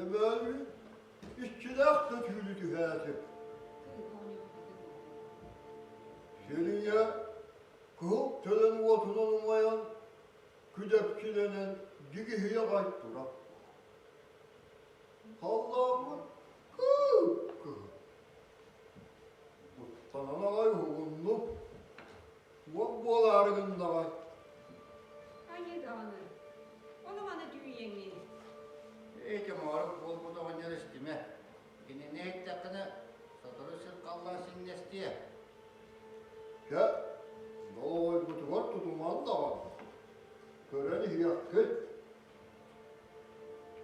Көмөлүү иччилээх да түүлү түһээтим. Сириҥэ кыһыл төлөн уотунан умайан, күдэпчилэнэн дьигиһийэ аҕай турар. Халлааммыт кып-кыһыл. Куттанан аҕай уһугуннум. Уот буолаары гыннаҕай. Айыы даҕаны, ону-маны түүйэҥҥин. Ити моорук буолбут оҕонньор истимэ. Кинини иһиттэххинэ, сотору сир халлаан сиҥнэстиэ. Чэ, долоҕойбутугар тутуман даҕаны, көрөн иһиэххит.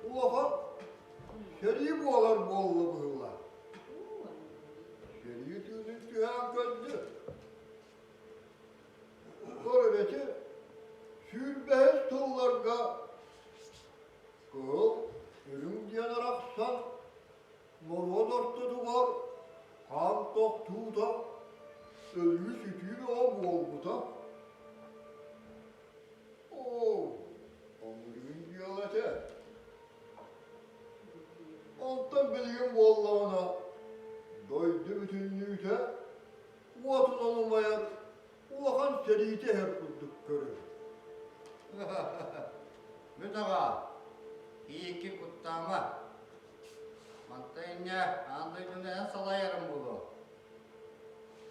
Улахан сэрии буолар буолла быһыылаах. Сэрии түүнүн түһээн көрдө. Көрүбэти сүүрбэһис сылларга кыһыл үрүҥ диэн арахсан норуот ортотугар хаан тохтуута өлүү-сүтүү бөҕө буолбута. Оо, омургун дьыала этэ. Онтон билигин буоллаҕына дойду бүтүннүүтэ уотунан умайар улахан сэриитэ иһэр курдук көрөр. Бүт аҕаа, кийииккин куттаама. Мантан инньэ аан дойдуну эн салайарыҥ буолуо.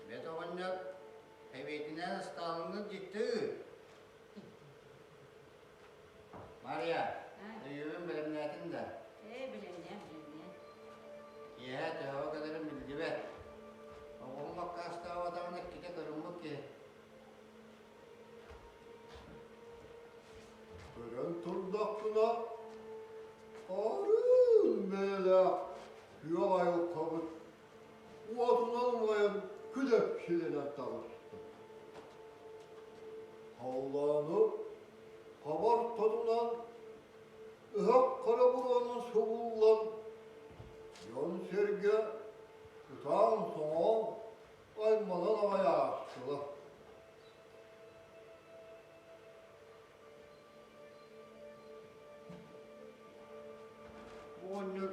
Бэт оҕонньор Эбиэтинэн Ыстаалыҥҥын дьикти ыыт. Мария, өйүүрүн бэлэмнээтиҥ да? Ээ, бэлэмнээн, бэлэмнээн. Киэһэ төһөҕө кэлэрин биллибэт. Оҕоһум аккаастаабатаҕына иккитэ көрүммүт киһи. Көрөн турдахпына, хаарыын бэйэлээх күөх айылҕабыт уотунан умайан күлэпсилэнэн таҕыста. Халлааны хабар ортотунан ыһах хара буруонан субуллан, дьон-сэргэ ытаан-соҥоон айманан аҕай аастылар. Оҕонньор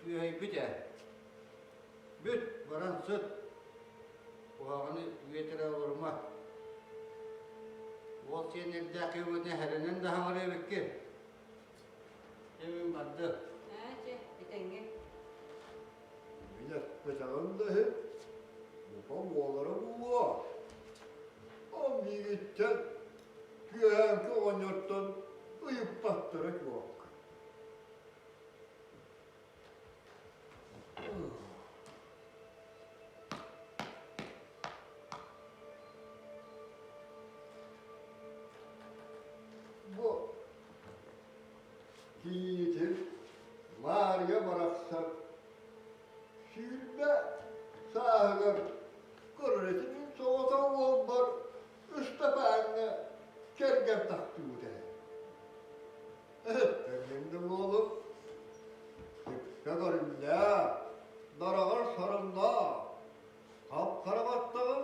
түөһэйбит ээ. Бүт, баран сыт. Куһаҕаны үөтэрэ олорума. Уол сиэннэрдээх киһи эһэринэн да хаҥырыа эбиккин. Чэ, мин бардым. Аа, чэ, этэҥҥэ. Мин эппэтэҕим да иһин, бука буолара буолуо. Ол миигиттэн Түөһээҥки оҕонньортон ыйыппаттара чуолкай. Бу кийиитим Маарыйа барахсан 20 сааһыгар көрөр этим соҕотох уолбар Ыстапааҥҥа кэргэн тахсыбыт этэ. Кэргэн да буолуҥ, түппэ көрүҥнээх, дараҕар сарыннаах, хап-хара баттаҕын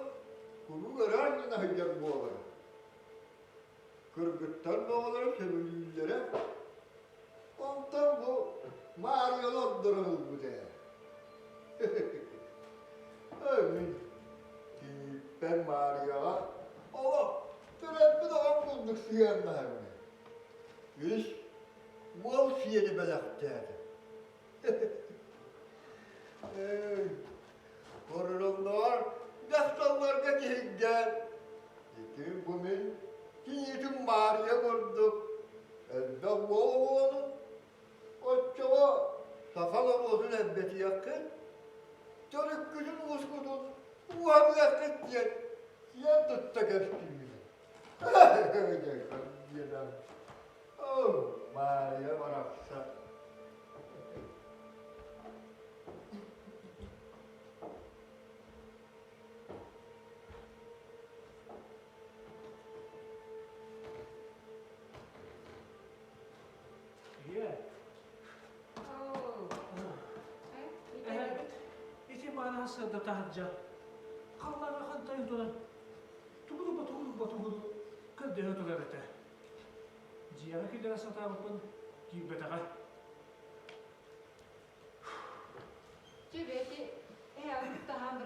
куруук өрө анньына сылдьар буолара. Кыргыттар бөҕөлөрө сөбүлүүллэрэ. Онтон бу Маарыйаны ордорон ылбыт ээ. Мин кийииппэр Маарыйаҕа олох төрөппүт оҕом курдук сыһыаннаһабын. Үс уол сиэни бэлэхтээтим. Королонноор дьахталларга киһиргээн, ити бу мин кийиитим Маарыйа курдук элбэх уол оҕолонун, оччоҕо саха норуотун элбэтиэххит, төрүккүтүн уускутун ууһатыаххыт диэн киэн тутта кэпсиибин. Оо, Маарыйа барахсан. Ийээ. Оо. Эһээбит ити мааны сырда таһырдьа халлааҥҥа хантайан туран тугуну-ботугуну-ботугуну көрдөһө турар этэ. Дьиэҕэ киллэрэ сатаабыппын киирбэтэҕэ.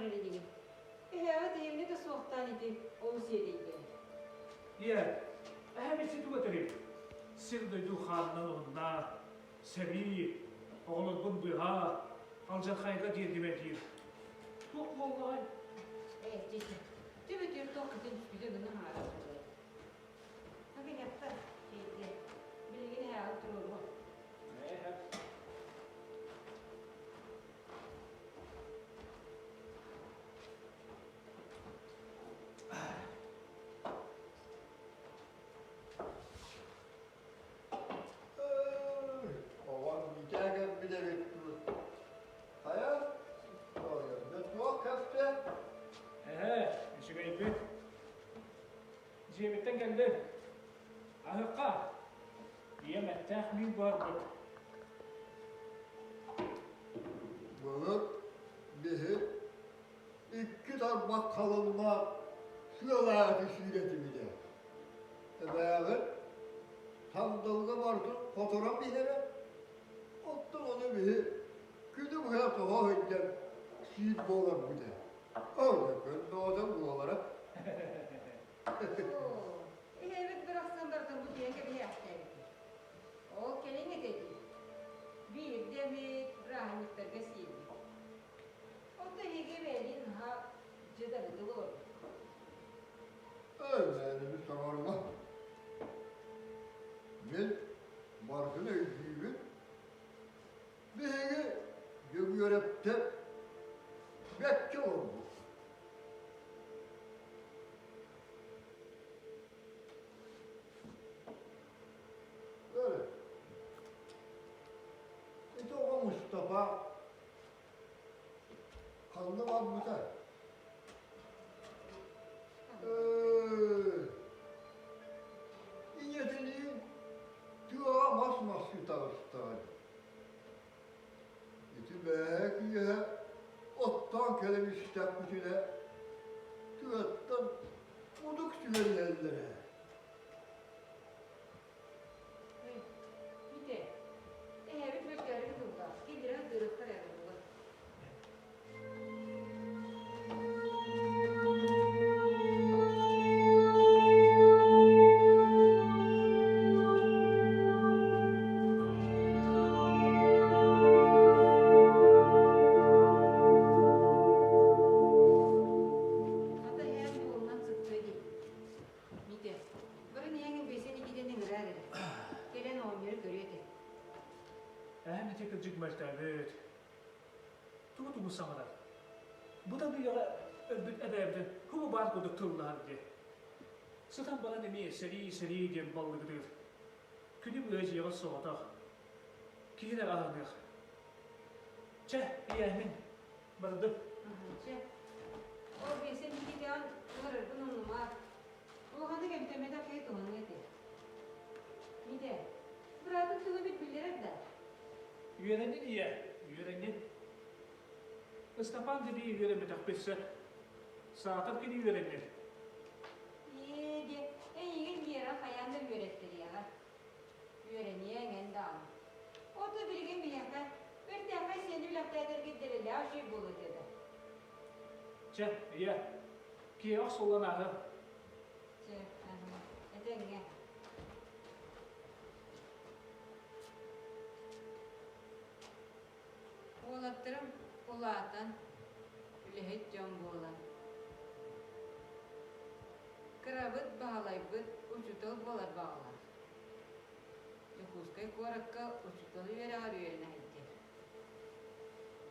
барар инигин. Эһээҕит эйэмньи да суохтаан ити олус иэдэйдэ. Ийэ, эһэм ити тугу этэрий? Сир-дойду хаанынан уһунна, сэрии, оҕолорбун быыһаа, алдьархайга тиэрдимэ диир. Туох буоллаҕай? Ээ, чэ, түбүтүөр туох кытын түспүтэ гына хаалар. Кабинетта тиийдэ. Билигин эһээҕит туруоруо. Ээ, Оҕом Митээ кэлбит эбит дуу. Хайа, оҕонньор туох кэпсээ? Эһээ, үчүгэйбит. Дьиэбиттэн кэллим. Аһыахха. Ийэм эттээх миин буһарбыт. Былыр биһи икки тарбах халыҥнаах сыалааты сиир этибит ээ. Эбээҕит сандалыга барытын хоторон биһэрэ, оттон ону биһи күнү быһа тоҕо сылдьан сиир буоларбыт ээ. Ол да көннөөтө буолара. Эһэбит барахсан барытын бу тиийэн кэбиһээхтээбит. Ол кэлин этэ дии. Биирдэ эмит бырааһынньыктарга сиирбит. Онто эһиги бэйэлиин наһаа дьадаҥытык олорбуккут. Өлөөнүбүт саҥарыма. Мин барытын өйдүүбүн. Биһиги Дьөгүөрэптэр бэккэ олорбут. Көрө. Ити оҕо Мустафа ханна барбыта? Ийэтиниин тыаҕа мас мастыы таҕыстаҕа Ити бэйэ киэһэ оттоон кэлэн истэхпитинэ тыаттан мутук түһэллэллэрэ. Мите, эһэбит мөлтөөрү тылла, кинилэри ытыырыктар эрэ буолар. Ата эһэм буолунан сыттыа дии. Митя, бары ийэҥин бэйсэн иккитин ыҥыраар эрэ. Кэлэн оҕонньору көрүө этэ. Эһэм ити кырдьык мөлтөөбүт. Тугу-тугу саҥарар? Бу да үйэҕэ өлбүт эбээбитин кубу баар курдук тыллаһар дии. Сытан баран эмиэ сэрии-сэрии диэн баллыгырыыр. Күнү быһа дьиэҕэ соҕотох. Киһи эрэ аһыныах. Чэ, ийээ, мин бардым. Чэ, ол биэсэн иккитэҕин ыҥырарбын умнума. Улаханнык эмтэммэтэх киһи туһаныа этэ. Митэ, быраатыҥ тугу эбит биллэрэр да? Үөрэннин ийэ, үөрэннин. Ыстапаан дии үөрэммэтэхпит сөп. Саатар кини үөрэннин. Ээ диэ, эйигин Вера хайаан да үөрэттэриэҕэ. Үөрэниэҥ эн даҕаны. Ото билигин биһиэхэ бэртээхэй сиэни үлэхтээтэргит дэлэлээх үчүгэй буолуо этэ да. Чэ, ийэ, киэҕэ охсуллан ааһыам. Чэ, аһа, этэҥҥэ. Уолаттарым улаатан, үлэһит дьон буолан, кырабыт Баһылайбыт учуутал буолар баҕалаах. Дьокуускай куоракка учуутал үөрэҕэр үөрэнэ сылдьар.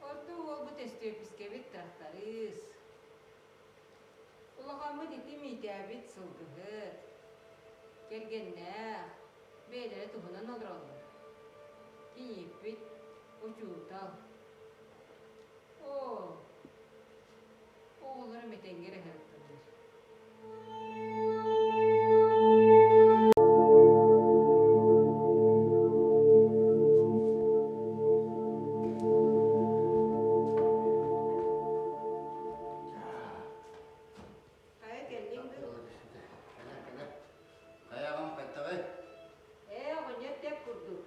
Орто уолбут Өстүөпүскэбит тырахтарыыс. Улахаммыт ити Миитээбит сылгыһыт, кэргэннээх, бэйэлэрэ туһунан олороллор. Кийииппит учуутал. Оо, оҕолорум этэҥҥэ эрэ сырыттыннар. Хайа кэллиҥ дуу? Кэлэ, кэлэ. Хайаҕым хайдаҕый? Ээ, оҕонньор тэп курдук.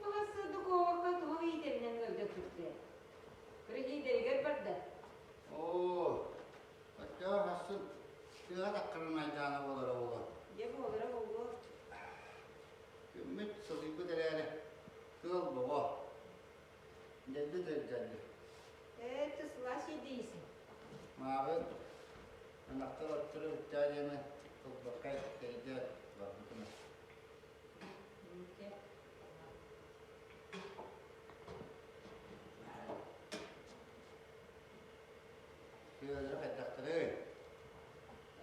Маһа сырдык уоҕукка туох иитэринэн ыалдьар. Дэлби сылдьаллар. Это слаще дейсің. Мааҕын ынахтар оттору үктээх диэни ылбакка кэйдэ барбытым. Сүөллэрэ хайдахтарый?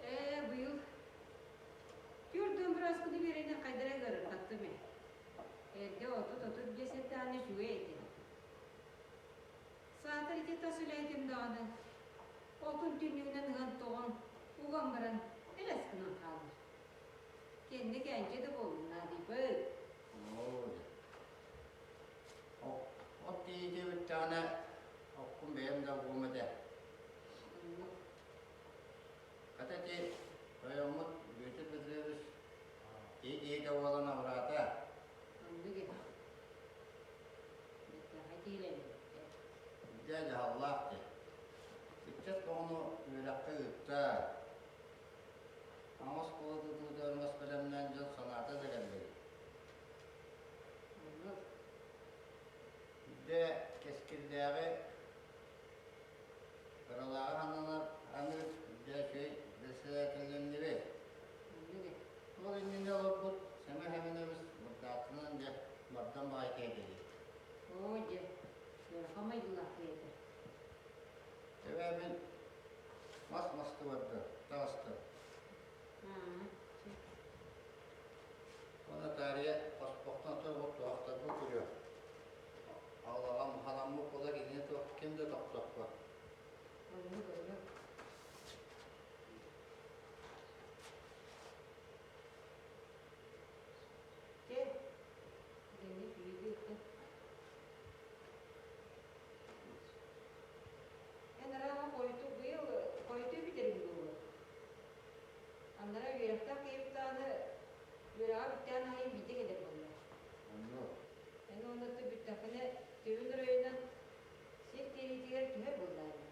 Ээ, быйыл Түөрт бырааскыны биэрэннэр хайдара ыарырҕаттым ээ. Эрдэ 30-35 эттэҕинэ үчүгэй этэ. Саатар ити тас үлэһитим даҕаны отун түннүгүнэн ыһан-тоҕон, уган баран элэс гынан хаалар. Кэннэ кээнчэ да буоллун наадыйбыт. Оо, от тиийдэ бүттэҕинэ оккун бэйэм да угуом этэ. Оннук. Хата ити тойоммут Бүөтүр Петрович киһи киһитэ буолан абыраата. Оннук этэ. Бэртээхэй киһилэммиттэр. Дьэ дьаһаллаах дии. Ыччат оҕону үөрэххэ ыытта. Аҥа оскуола тутуутугар мас бэлэмнээн дьон санаата да кэллэ. Оннук. Дьэ кэскиллээҕи Кыралааҕы сананар аныыр дьэ үчүгэй бэрэссэдээтэллэннибит. Оннук этэ. Ол иннинэ олорбут Сэмэн Сэмэнэбис мырдаатынан дьэ бардам баҕайы киһи Оо дьэ, ыарахан майгылаах киһи этэ. Эбээбин мас масты барда, таҕыста. Аа, чэ. Уонна таарыйа хоспохтон турбут туһахтарбын көрүөх. Аллаҕам халаммыт буола кинини туох ким да тохтоппот. Оннук, оннук. Чэ, дэнник күлүүгэ ыттын. Эн арааһа хойутуу быйыл хойутуу бүтэрин буолуо. Аннара үөрэхтээх киһибит даҕаны үөрэҕэ бүттээн аайы биирдэ кэлэр буолла. Оннук. Эн уонна бүттэххинэ төбүн оройунан сир кэриитигэр түһэр буоллаа дии.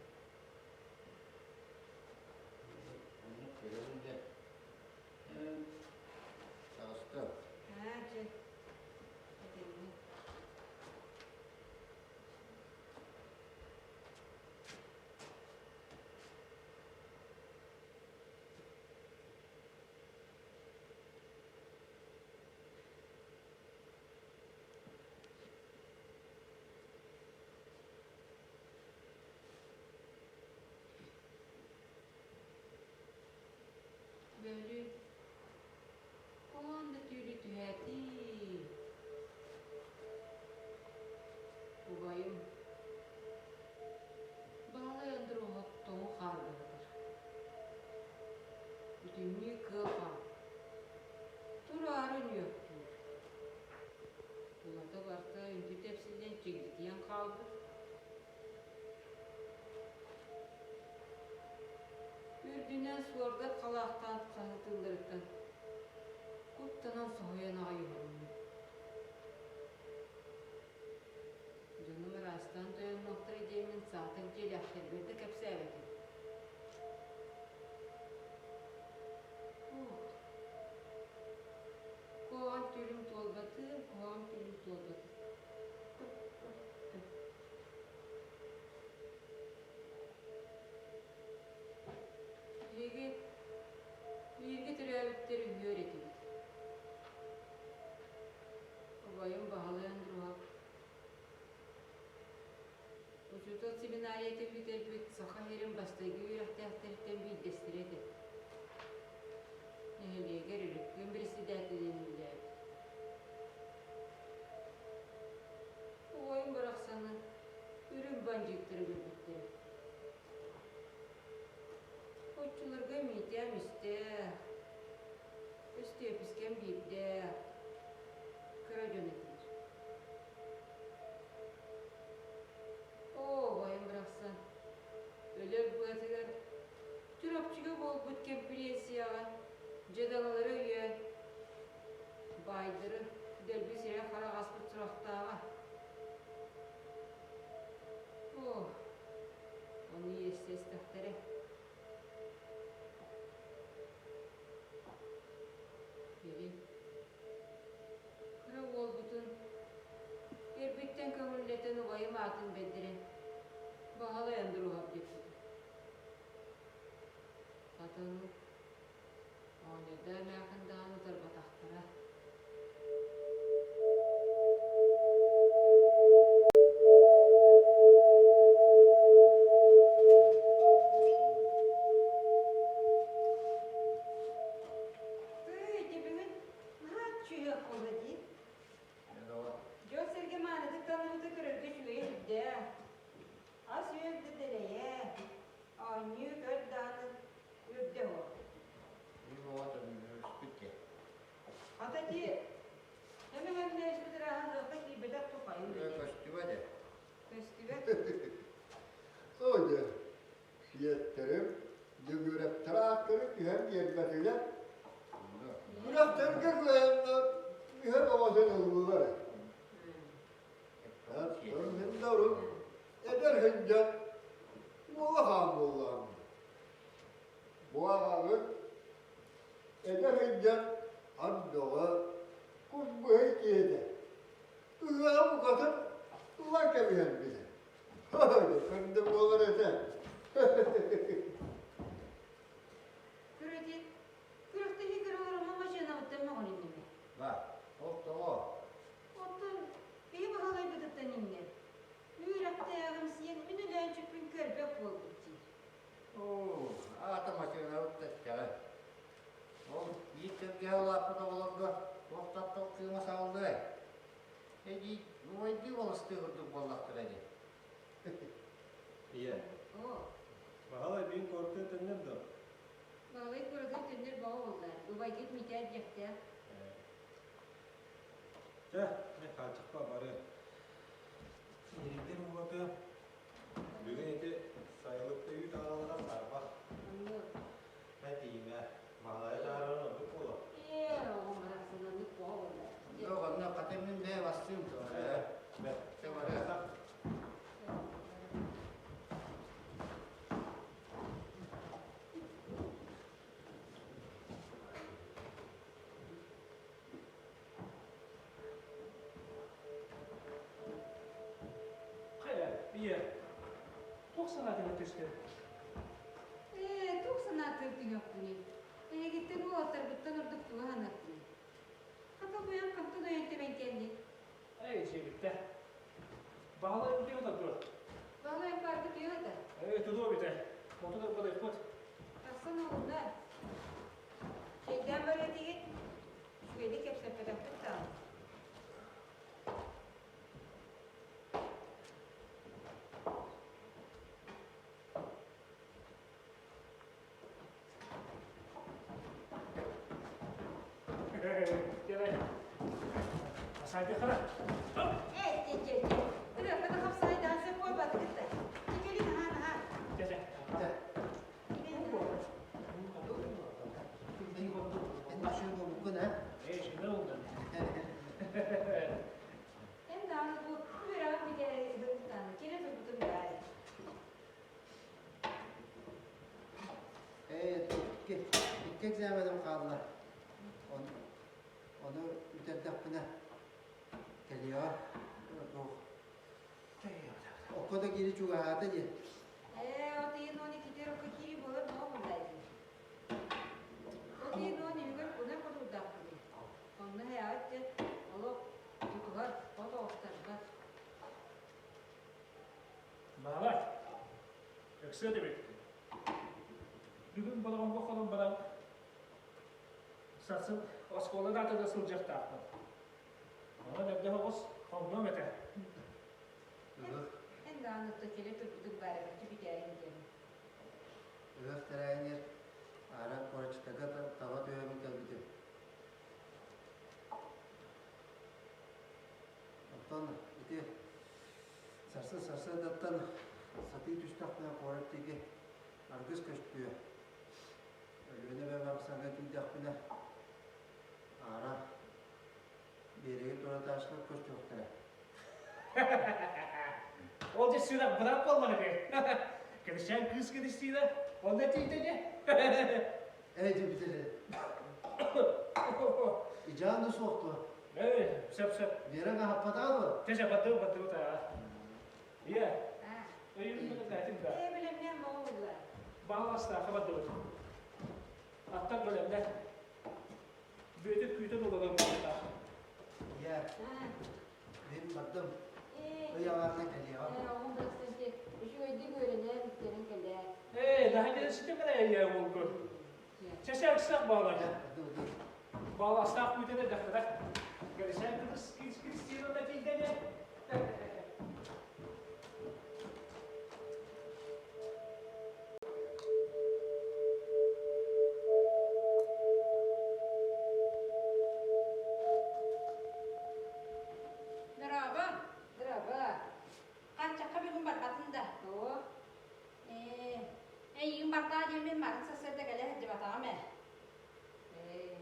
Оннук көрөбүн дьэ. Таҕыста. Аа, чэ. Этэҥҥэ. Бөлүүн куһаҕан да түүлү түһээтии. Убайым Баһылай Андруоһап тоҥу хаарга сытар. Бүтүннүү кыа хаан. Тураары үнүөхтүүр. Тулата барыта үнтү тэпсиллэн чигдитийэн хаалбыт. Үрдүнэн суордар халаахтаан хаһыытыылларыттан куттанан соһуйан аҕай уһуннум. Дьонум ыраастаан тойоннуохтара диэммин саатар дьиэлээхтэрбэр да кэпсээбэтим. Ух, куһаҕан түүлүм туолбатын, куһаҕан түүлүм туолбатын. Биһиги бииргэ төрөөбүттэр үһүөр этибит. Убайым Баһылай Андруһап учуутал семинариятын бүтэрбит Саха сирин бастакы үөрэхтээхтэриттэн биирдэстэрэ этэ. Нэһилиэгэр Өрүккүн председателинэн үлэлээбит. Убайым барахсаны үрүҥ бандьыыттары өлөрбүттэрэ. Оччолорго Митям үстээх, Өстүөпүскэм биирдээх, кыра дьон этилэр. Оо, убайым барахсан, өлөр быатыгар Чурапчыга буолбут кэмпириэнсийэҕэ дьадаҥылары өйөөн, аатын бэрдэрэн Баһылай Андруһап диэппитэ. Хатыҥ оҕонньордоох эмээххин даҕаны утарбатахтара. Тыый, ити бүгүн наһаа чүһүөх буолла дии. Дьон-сэргэ маанытык таҥныбыта көрөргө үчүгэйэ сүрдээх. Ас-үөл да дэлэйэ, оонньуу көр даҕаны үрдэ уһу. Хата ити эмэһэмнээспит ырааһын ыахха киирбэтэх тухайын Көстүбэт ээ. Көстүбэт. Ой, сиэттэрим, Дьөгүөрэптэр ааттарын түһэн биэрбэтилэр. Күрэхтэргэ кыайаннар үһэ бөҕөтүн ыллылар. Мин да урут эдэр сылдьан уола хаан буоллаҕым. Бу аҕаҕыт эдэр сылдьан ат бөҕө, кус быһый киһитэ. Ыһыаҕы букатын ылан кэбиһэн билэр. Көрдө буолар этэ. Күрэтин, күрэхтэһии кыраларыма мачыанабыттан мөҕүлүннүмэ. Ба, ол тоҕо? Оттон киһи баһылайбытыттан иҥнэр. Үөрэхтээҕим сиэн мин өлөөнчүкпүн көрбөт буолбут диир. Оо, аата мачыанабыт да эттэҕэ. Ол биир тэлгэһэ улааппыт оҕолорго туох таптал кыыма саҕыллыай? Эдии, убайдыы балыстыы курдук буоллахтара дии. Ийэ. Баһылай биин куораттыы төннөр дуо? Баһылай куораттыы төннөр баҕа буолла. Убайгыт Митя диэхтээх. Чэ, мин хааччахпа барыам. Иирдим уоту. Бүгүн ити сайылыкта үүт аҕалара саарбах. Этиимэ, Баһылайы таһаарар ордук буолуо. Ээ, оҕом барахсан оннук бөҕө буолла. Yok, онно хата мин бэйэ бастыым туора. Бэт. Чэ барыа. Хайа, ийэ, туох санаатыгар түстэ? Ээ, туох санаатыгар түһүөхпүнүй? Эһигиттэн уолаттарбыттан ордук тугу саныахпыный? Хата буйан хантан ойон тэбэн кэллин? Эй, дьиэбиттэ. Баһылай утуйа дуо? Баһылай парка утуйа да? Ээ, тутуо бүтэ. Оту да балыйпыт. Тахсан оҕунна. Чэйдээн барыа этигит? Үчүгэйдик кэпсэппэтэхпит даҕаны. Ээ, чэ, чэ, чэ. Ырыакката хапсаҕайдаан сөп буолбатыгыт да. Чэ, наһаа, наһаа. Эн даҕаны бу үөрэҕин бүтэрэ даҕаны кэлэ турбутум баар. Ээ, икки, икки экзаменым хаалла. Ону бүтэрдэхпинэ кэлиэҕэ. Туох Окко да киири чугаһаата дии. Ээ, от ыйын 12 окко киири буолар ноо буолла дии. От ыйын 10 үһүгэр кунар хотурдаахпын. Онно һээҕит дьэ олох тутуһар, от оҕустарбат. Баалай, өксүө дебит. Бүгүн балаҕаҥҥа хонон баран сарсын оскуола даатыгар сылдьыахтаахпын. Онон эрдэ оҕус хоҥнуом этэ. Эн даҕаны отто кэлэ турбутуҥ баара бачча бүтээрин диэн. Ыһыах тэрээһинигэр аара куораччытарга таба түһэммин кэлбитим. Оттон ити сарсын сарсыардаттан сатыы түстэхпинэ куорат диэки аргыс көстүө. Өлүөнэ эбэ барахсаҥҥа тиийдэхпинэ аара биэрэги туратааччылар көстүөхтэрэ. Ол дьэ сүрэх быраап буоллаҕа ити. Кэпсээн кыыс кэбистиирэ, онно тиийдэ дьэ. Ээ, дьэ бүтэрэ. Идьаан да суох дуо? Ээ, сөп сөп. Вера аһаппатаҕа дуо? Чэ, чэ, баттыы баттыы аа. Баҕаластаахха бардыбыт. Аттар бэлэмнэр. Бүөтүр күүтэн олорор буолуохтаах. Ийээ, мин бардым. Ый аҥаарынан кэлиэҕим. Оҕом барахсан үчүгэйдик үөрэнэн бүтэрэн кэлээр. Ээ, наһаа кэлэн ситимэрэ эйээ уолгун. Чэ, ыксах баалар. Бааластаах күүтэн эрдэхтэрэ. Гэрисээн кырыс Кристина тиийдэ Дорообо. Дорообо. Хааччахха бүгүн барбатын да. Оо. Ээ, эйигин бардаа диэммин марын сарсыарда кэлэ сылдьыбатаҕым ээ. Ээ.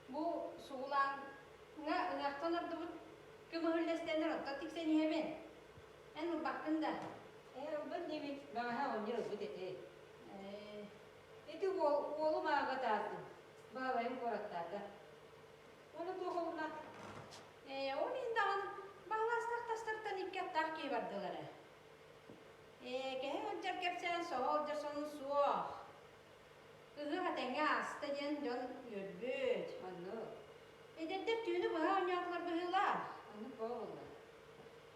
Бу сугулааҥҥа ыһыахтан ордубут кымыһы үллэстэннэр оттон тиксэн иһэбин. Эн ылбаккын да? Ээ, ылбат диэбит, баҕаһа оҕонньор ылбыт этэ. Ээ. Ити уол, уолум ааҕа таардым. Баалайым куораттаата. Ону туох олуна? Ээ, ол иһин даҕаны баһылаастаах тастартан икки аттаах киһи бардылар ээ. Ээ, кэһэ сылдьар кэпсээн соһо сылдьар сонун суох. Ыһыах этэҥҥэ ааста диэн дьон үөрбүт. Оннук. Эдэрдэр түүнү быһа оонньоотулар быһыылаах. Оннук буолла.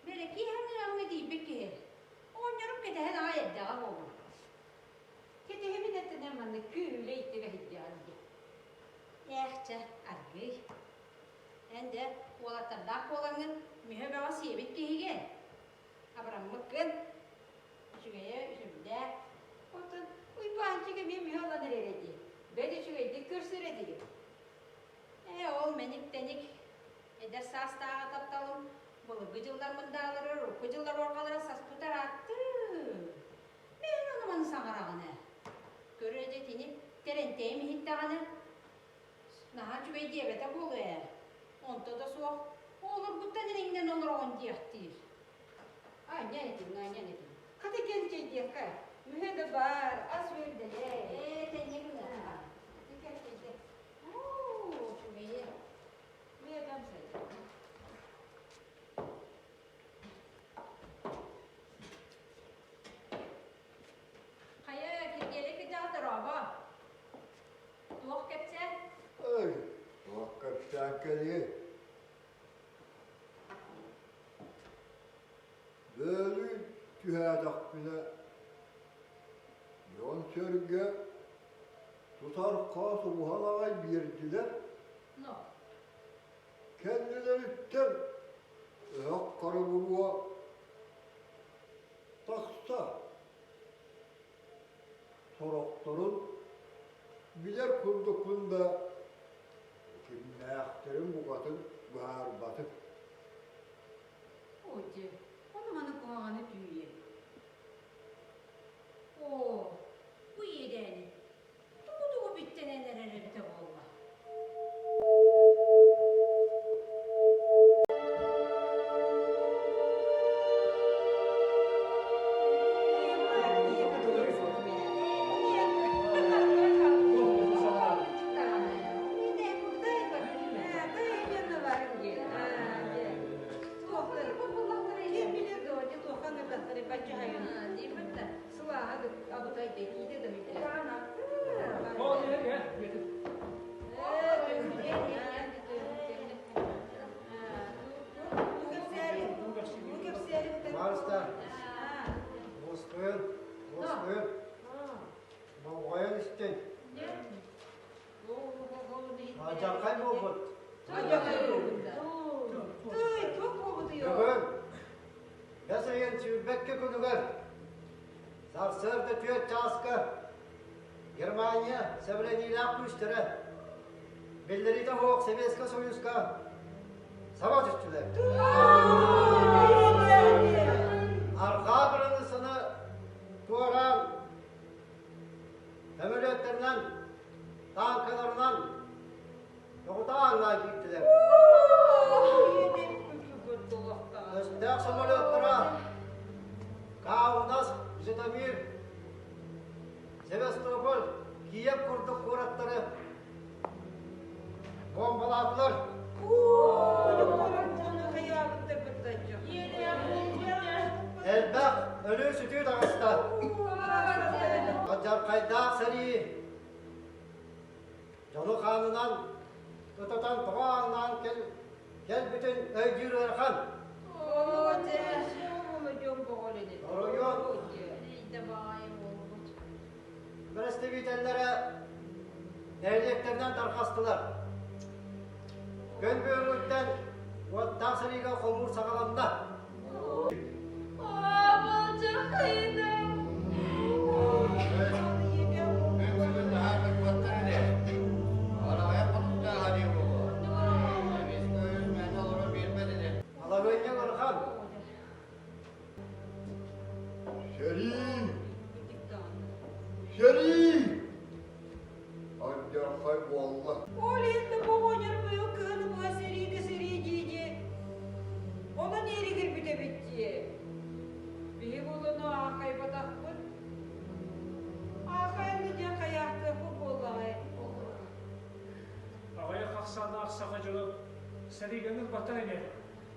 Бэлэкии хаҥыаҥҥа тиийбит киһи. Оҕонньорум кэтэһэн аҕай эрдэҕэ буолуо. Кэтэһэбин этинэн манна күүлэ иттибэ сылдьаҕын дии. Ээх чэ, аргыый. Эн дьэ уолаттардаах буолаҥҥын мүһэ бөҕө сиэбит киһигин. Абыраммыккын. Үчүгэйэ үчүгдээ. Оттон Уйбаанчык эмиэ мүһэ ылан эрэр дии. Бэт үчүгэйдик көрсөр этигит. Ээ, ол мэник-тэник эдэр саастааҕы тапталым былыргы дьыллар мындаалара, урукку дьыллар уорҕалара саспытар ааттыы. Мин ону маны саҥараҕын ээ. Көрө дьэ итини Тэрэнтэйим иһиттэҕинэ, наһаа үчүгэй диэбэтэ буолуо ээ. Онто да суох, оҕолоргуттан ириҥнэн олороҕун диэхтиир. Анньан этим, анньан этим. Хата кэл чэйдиэххэ. Мүһэ да баар, ас үөрдэлээ. Ээ, тэҥҥэ гыныахха. Кэл чэйдэ. Оо, үчүгэйэ. Мүөтам сайда. Хайа, Киргиэлэй кырдьаҕас дорообо. Туох кэпсээн? Эй, туох кэпсээн кэлиэй? Бөөлүүн түһээтэхпинэ, дьон-сэргэ тутар хаас уһан аҕай биэрдилэр. Но. Кэннилэриттэн өһөх хара буруо тахса сорохторун билэр курдукпун да кимнээхтэрин букатын быһаарбатым. Оо дьэ, ону-маны куһаҕаны түүйэн. Оо, бу иэдээни тугу-тугу биттэнэн эрэр эбитэ буолла? Барыста, уоскуйун, уоскуйун, болҕойон истин. Алдьархай буолбут. Бүгүн бэс ыйын сүүрбэккэ күнүгэр сарсыарда түөрт чааска Германия сэбилэниилээх күүстэрэ биллэриитэ суох Советскай Союзка саба түстүлэр. Арҕаа кыраныыссаны туораан Сөмөлүөттэринэн, тааҥкаларынан тоҕутааннаан киирдилэр. Өстөөх самолеттара Каунас, Житомир, Севастополь, Киев курдук куораттары бомбалаатылар. Элбэх өлүү-сүтүү таҕыста. Алдьархайдаах сэрии дьону хаанынан ытатан тоҕо ааҥнаан кэлбитин өйдүүр ыарахан. Оройуон бэрэстэбиитэллэрэ нэһилиэктэринэн тарҕастылар. Күн бүгүҥҥүттэн уоттаах сэриигэ хомуур саҕаланна. Балаһыанньа ыарахан. Сэрии! Сэрии! Алдьархай буолла. Ол иһин да оҕонньор быйыл кыһыны быһа сэриигэ сэрии дии-дии онон иэригирбит эбит дии. Биһи булуну аахайбатахпыт. Аахайаны диэн хайаахтыахпыт буоллаҕай. Аҕыйах ахсааннаах саха дьоно сэриигэ ыҥырбаттар ини.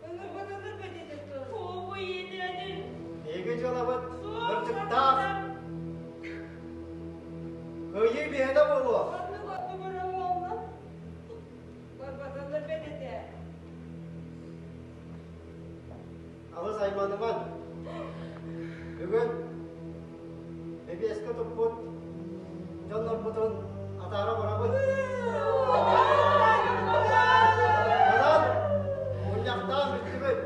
Ыҥырбаталар бэтитэ Оо, иэдээнин! Биһиги дьыалабыт кырдьыктаах. Кыайыы биһиэнэ буолуо. Оннук оннук буолла. Барбаталлар бэтитэ. Алыс айманыман. Бүгүн бэбиэскэ туппут дьоннорбутун атаара барабыт. Онон мунньахтаан бүттүбүт.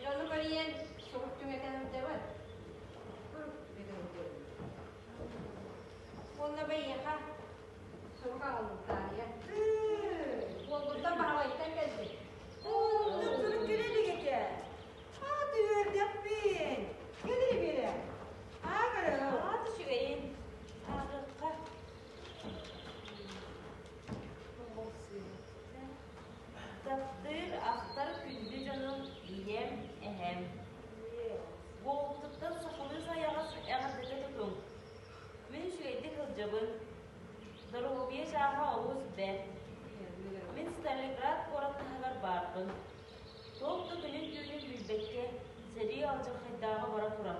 Дьону көрүйэн сурук түҥэтэн сылдьабын. Уонна бэйиэхэ сурук аҕаллым таарыйа. Уолбуттан Баһылайтан кэлбит. Оннук сурук кэлэ илик этэ. Ааты үөрдэхпин. Кэлири биэрэ. Ааҕара. Аат үчүгэйин. Ааҕыахха. Таптыыр, ахтар күндү дьонум, ийэм, эһэм. Буолбутуттан сахалыы сайаҕас эҕэрдэтэ тутуҥ. Мин үчүгэйдик сылдьабын. Доруобуйа чааһа олус бэрт. Мин Сталинград куорат таһыгар баарбын. Туох да күнүн-түүнүн билбэккэ, сэрии алдьархайдааҕа бара турар.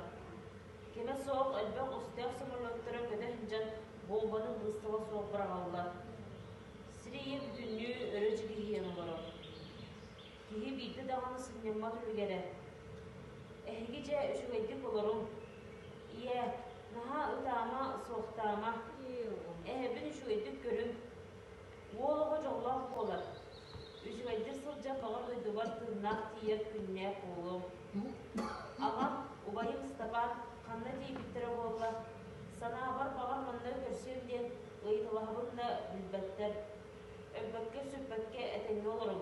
Кэмэ суох элбэх өстөөх самолеттара көтө сылдьан буомбаны быыстала суох быраҕаллар. Сир ийэ бүтүннүү өрө дьигиһийэн олорор. Киһи биирдэ даҕаны сынньаммат үлүгэрэ. Эһиги дьэ үчүгэйдик олоруҥ. Ийээ, наһаа ытаама, суохтаама. Эһэбин үчүгэйдик көрүҥ. Уол оҕо дьоллоох буолар. Үчүгэйдик сылдьан баҕар дойдубар тыыннаах тиийэр күннээх буолуом. Аҕам, убайым Ыстапаан ханна тиийбиттэрэ буолла, санаабар баҕар манна көрсүөм диэн ыйыталаһабын да билбэттэр. Өлбөккө-сүппэккэ этэҥҥэ олоруҥ.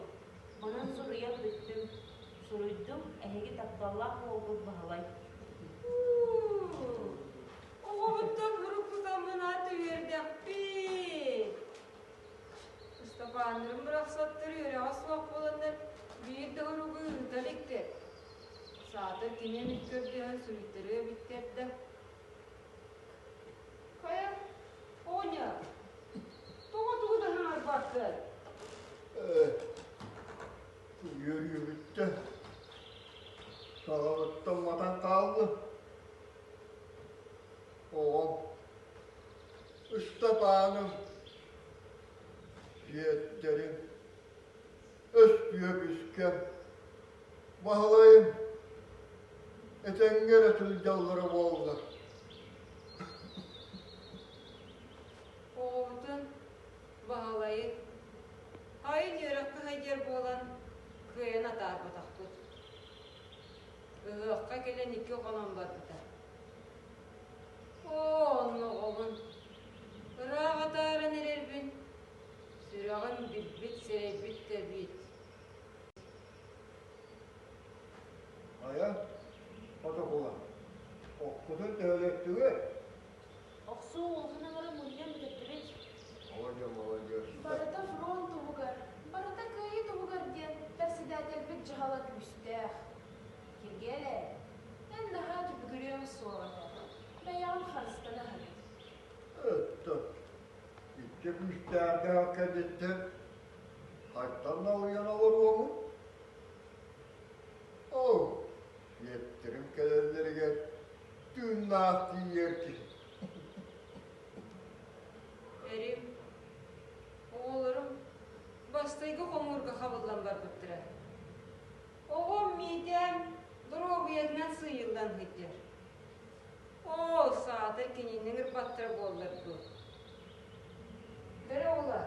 Манан суруйан бүттүм. Суруйдум, эһиги тапталлаах уолгут Баһылай. Оҕобуттан уруккутаммын аат үөрдэхпин. Ыстапааннарым бырахсаттар үөрэҕэ суох буоланнар биир да уругу ыыта иликтэр. Саатар кини эмит көрдөһөн суруйтарыа эбиттэр да. Хайа, Оня, тоҕо тугу да саҥарбаккын? Үөрүүбүттэн, саҕабыттан матан хааллым. Оҕом Ыстапааным, сиэттэрим, Өстүөпүскэм, Баһылайым этэҥҥэ эрэ сылдьаллара буоллар. Оҕобутун Баһылайы айын үөрэххэ сылдьар буолан кыайан атаарбатахпыт. Ыһыахха кэлэн икки хонон барбыта. Оо, онно оҕобун ыраах атааран эрэрбин сүрэҕим билбит, сэрэйбит да эбит. Хайа, хотокула, оккутун төһөлөттүгүт? Охсуу улахан аҥара мунньан бүтэттибит. Молодец, молодец. Барыта фронт туһугар, барыта кыайыы туһугар диэн председательбит дьаһала күүстээх. Киргиэлэй, эн наһаа түбүгүрүөҥ суоҕа этэ. Бэйэҕин харыстана сырыт. Өттө, икки күүстээх дьаһал кэнниттэн хайтан налыйан олоруоҥуй? Оо, сиэттэрим кэлэллэригэр тыыннаах тиийэр киһи. Эрим, оҕолорум бастайгы хомуурга хабыллан барбыттара. Оҕом Миитээм доруобуйатынан сыыйыллан сылдьар. Оо, саатар кинини ыҥырбаттара буоллар дуу. Бэрэ оҕолор,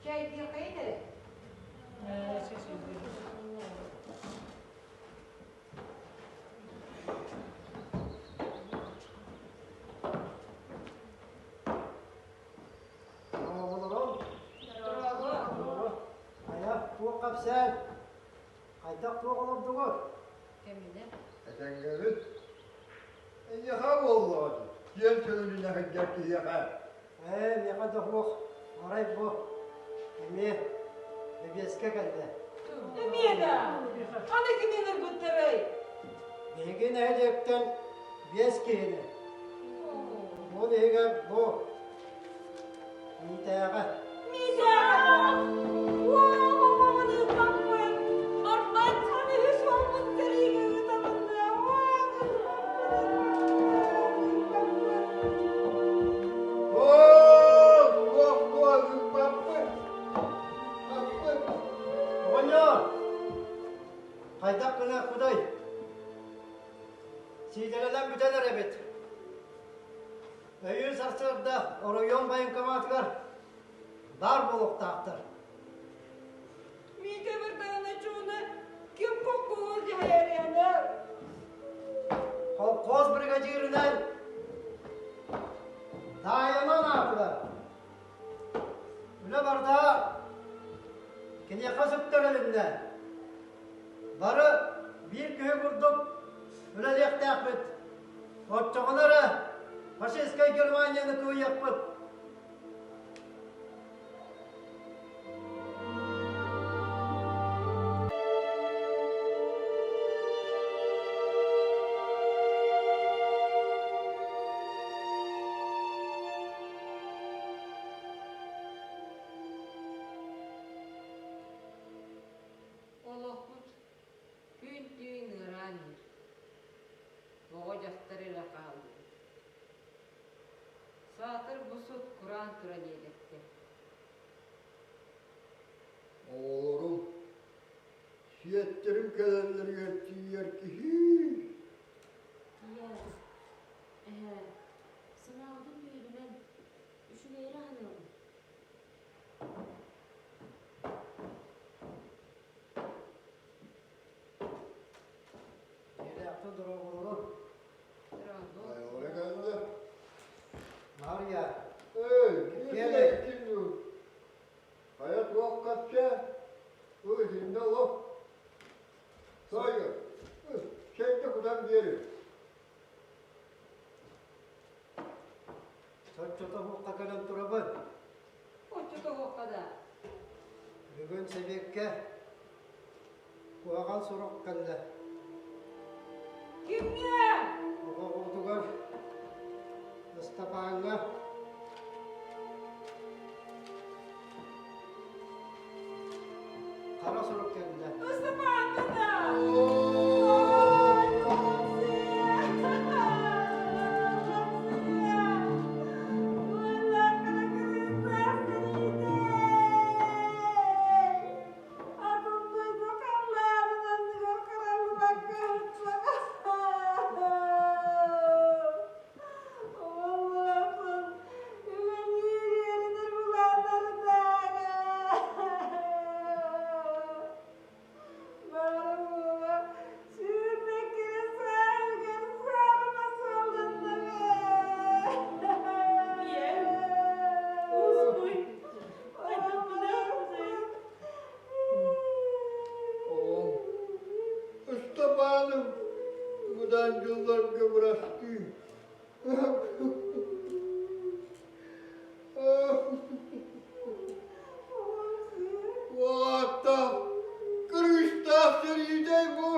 чэйдиэххэйин эрэ. Оҕолорум, Дорообо. Хайа, туох кэпсээн? Хайдах туох олордугут? Кэминэ. Этэҥҥэбит. Эйиэхэ буоллаҕа дии. Киэҥ сөрүнүнэ сылдьар киһиэхэ. Ээ, миэхэ да суох. Арай бу эмиэ бэбиэскэ кэллэ. Эмиэ да! Аны кими ыҥырбыттарай? Биһиги нэһилиэктэн биэс киһини. Ол иһигэр бу Миитээҕэ. Миитээҕэ! Уол оҕоҕун ыыппаппын! Арбантан үһүс уолбун сэриигэ ыытабын Уол ыыппаппын! Оо, туох туох ыыппаппын! Ыыппаппын! Оҕонньор! Хайдах гына кудай? Сиидэрэлэн бүтэн эрэбит. Өйүүн сарсыарда оройуон военкоматыгар баар буолуохтаахтар. Миитэ бырдаҕына чууна ким холкуоһу дьаһайарыанар? Холкуос бригадирынан Таайынан аатылар. Үлэ барда киниэхэ сүктэрилиннэ. Бары биир киһи курдук үлэлиэхтээхпит. Оччоҕуна эрэ фашистскай Германияны кыайыахпыт. Олохпут күн-түүн ыараан иһэр. Оҕо-дьахтар эрэ хааллыбыт. Саатар бу сут кураан туран иэдэттэ. Оҕолорум, сиэттэрим кэлэллэригэр тиийэр киһи. Ийээ, эһээ, санаабытын түһэримэҥ, үчүгэйи аһыныаҕым. Дьиэлээхтэр дорооболорун. Айылҕа кэллэ. Маарыйа. Эй, киэҥ Хайа туох кэпсээ? Ый, итиннэ олох. Сойу, чэйдэ кутан биэрин. Соччото суохха кэлэн турабын. Оччото суохха да. Бүгүн сэбиэккэ куһаҕан сурук кэллэ. Кимҥэ? Оҕоҕутугар Ыстапааҥҥа хара сурук кэллэ. Ыстапааҥҥа да! Сырдаан дьылларга бырастыы. Уолаттаах, кырыыстаах сэриитэй бу!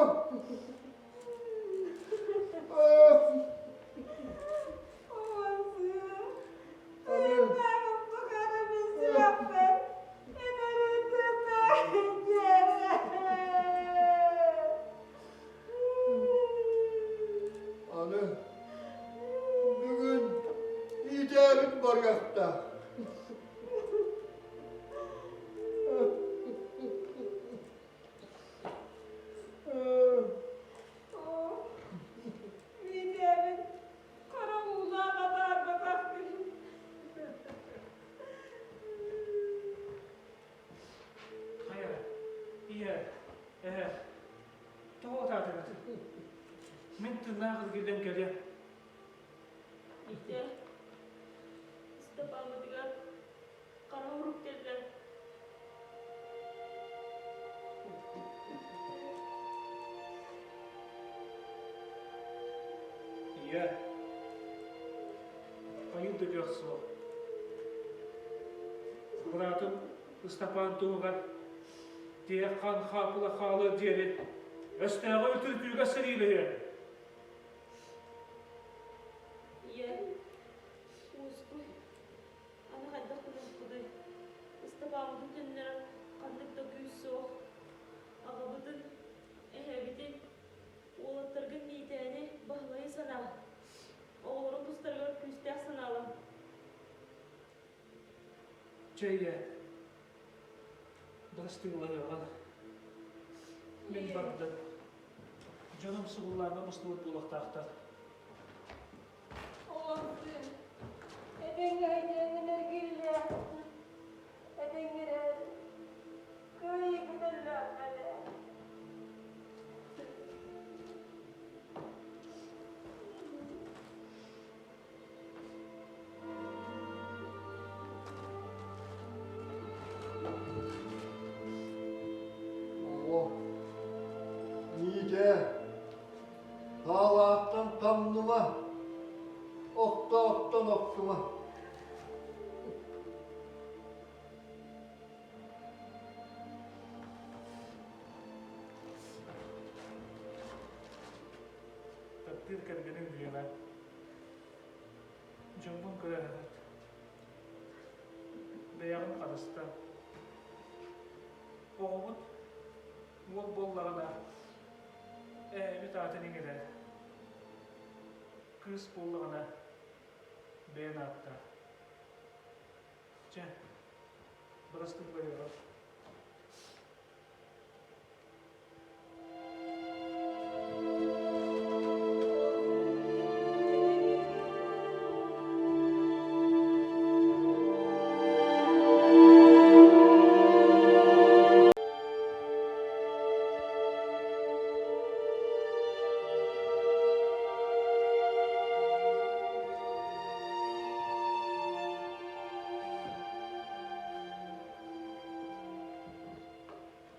Аны бүгүн иитээбит барыахтаах. Иитээбит хара уулаах атаарбатах Хайа, ийэ, эһэ, тоҕо ытаатыгыт? Мин тыыннаах эргиллэн кэлиэм. Итэ, Ыстапааммытыгар хара урук кэллэ. Ийэ, хайыы да кыах суох. Быраатым Ыстапаан туһугар тиһэх хаан хаапыла хаалыар диэри өстөөҕү үтүртүүгэ сэриилэһиэ. Ийэ, уоскуй, аны хайдах гыныахпытый? Ыстапааммытын төннөрөр ханнык да күүс суох. Аҕабытын, эһэбитин, уолаттаргын Миитээни, Баһылайы санаа. Оҕолорун тустарыгар күүстээх санаалан. Чэ ийэ, бырастыылаһыаҕын. Мин бардым. Дьонум сугуллааҥҥа мустубут буолуохтаахтар. Оҕонсун, этэҥҥэ эйиэҥин эргиллэ, этэҥҥэ кыайыы көтөллөөх кэлэ. Оҕо, Миитээ, таалаахтан тамныма, охтоохтон охтума. Таптыыр кэргэним Лена Дьоҥҥун көрө-аһат. Бэйэҕин харыстаа. Оҕобут уол буоллаҕына, ээбит аатын иҥэрэр. Кыыс буоллаҕына, бэйэн ааттаа. Чэ, бырастыы барыаҕым.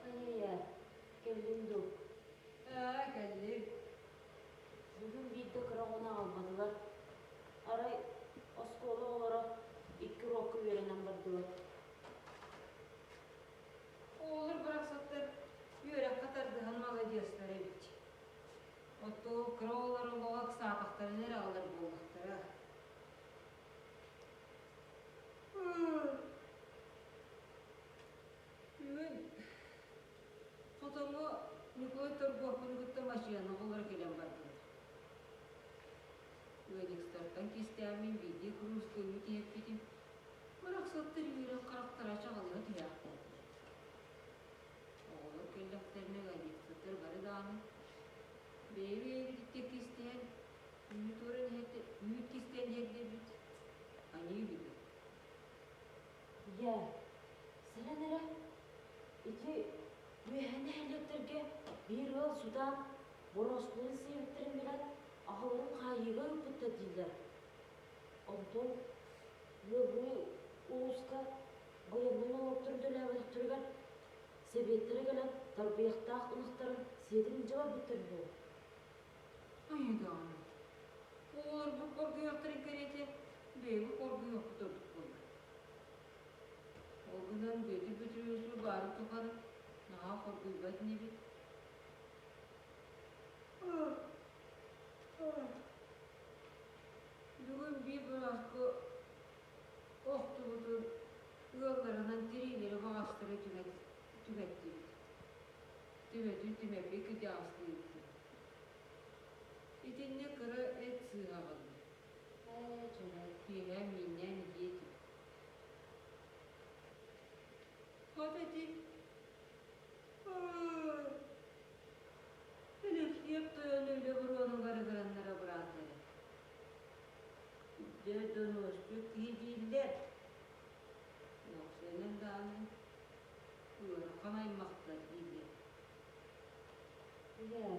Хайа, кэллиҥ дуу? Аа, кэллим. Бүгүн биирдэ кыра оҕону аҕалбатылар. Арай оскуола оҕолоро икки уруокка үөрэнэн бардылар. Оҕолор барахсаттар үөрэххэ тардыһан маладьыастар эбит. Оттон кыра оҕолор олоҕо ыксаатахтарына эрэ аҕалар буоллахтара. Бүгүн хотоҥҥо Ньукулай Торгуоппун кытта массыына оҕолоро кэлэн бардылар. Ыанньыксыттартан кистээммин биирдии курууска үүт иһэппитим, барахсаттар үөрэн харахтара чаҕылыһа түһээхтээтилэр. Оҕолор кэллэхтэринэ ыанньыксыттар бары даҕаны бэйэ-бэйэбититтэн кистээн үүт уоран иһэрдэ үүт кистээн иһэрдэрбит аньыы үһү. Ийээ, сэрэн эрэ, ити үөһэ нэһилиэктэргэ биир ыал сутаан борооскуларын сиэбиттэрин билэн, аҕаларын хаайыыга ыыппыттар дииллэр. Онтон ыаллыы улууска байыаннай нолуоктарын төлөөбөтөхтөрүгэр сэбиэттэрэ кэлэн тарбыйахтаах ынахтарын сиэтин илдьэ барбыттар үһү. Айыы даҕаны, оҕолорбут хоргуйуохтарын кэриэтэ бэйэбит хоргуйуохпут ордук буолла. Ол гынан Бүөтүр Бөтүрүөбүс баарын тухары наһаа хоргуйбат инибит. Бүгүн биир бырааскы охтубутун ыалларынан тириилэри баҕастары түҥэттибит. Төбөтүн Түмэппий кырдьаҕастыы ыыттыбыт. Итиннэ кыра эт сыыһа аҕалла. Ээ, чөрөөт киэһэ мииннээн иһиэ этим. Хата ити Өлөксүөп тойону үлэ буруонугар ыҥыраннара быраатара. Дьэ, донуоспут киһи дииллэр. Уопсайынан даҕаны ыарахан аймахтар дииллэр. Ийээ,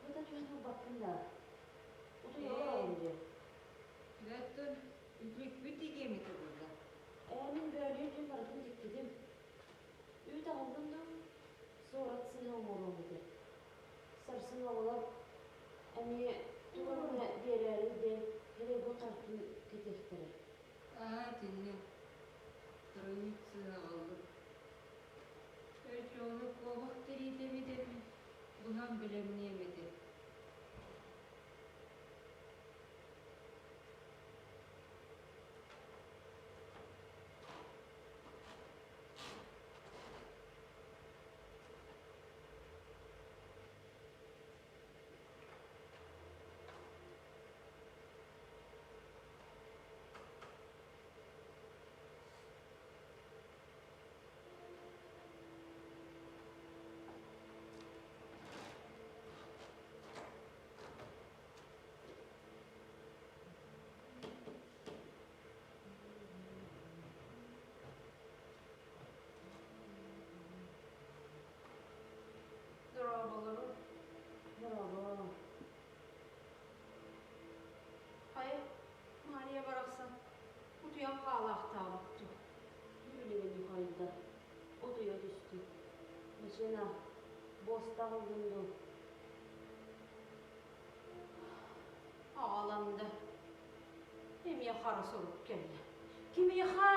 бу да түһэн ылбаккын да. Утуйа олороҕун дии. Дьэ, үтүлүкпүт тигиэмитэ буолла. Ээ, мин бөөлүүн түүн барытын тиктигим. Үүт аҕаллым дуу, суорат сыыһа оҥоруом этэ. Сарсын оҕолор эмиэ тугу эмэ биэрээри диэн кэлэйбин хартыы кэтиэхтэрэ. Аа, итиннэ троит сыыһа аҕаллым. Өрчөҕүнэ куобах тириитэ эбит эми быһан бэлэмниэм этэ. Дорооболору. Дорообо. Хайа, Мария барахсан утуйан хаалаахтаабыт дуу? Билигин ньухайда, утуйа түстү. Мичина, буоста аҕаллын дуу? Аҕаланды. Эмиэ хара сурук кэллэ. Кимиэхэ?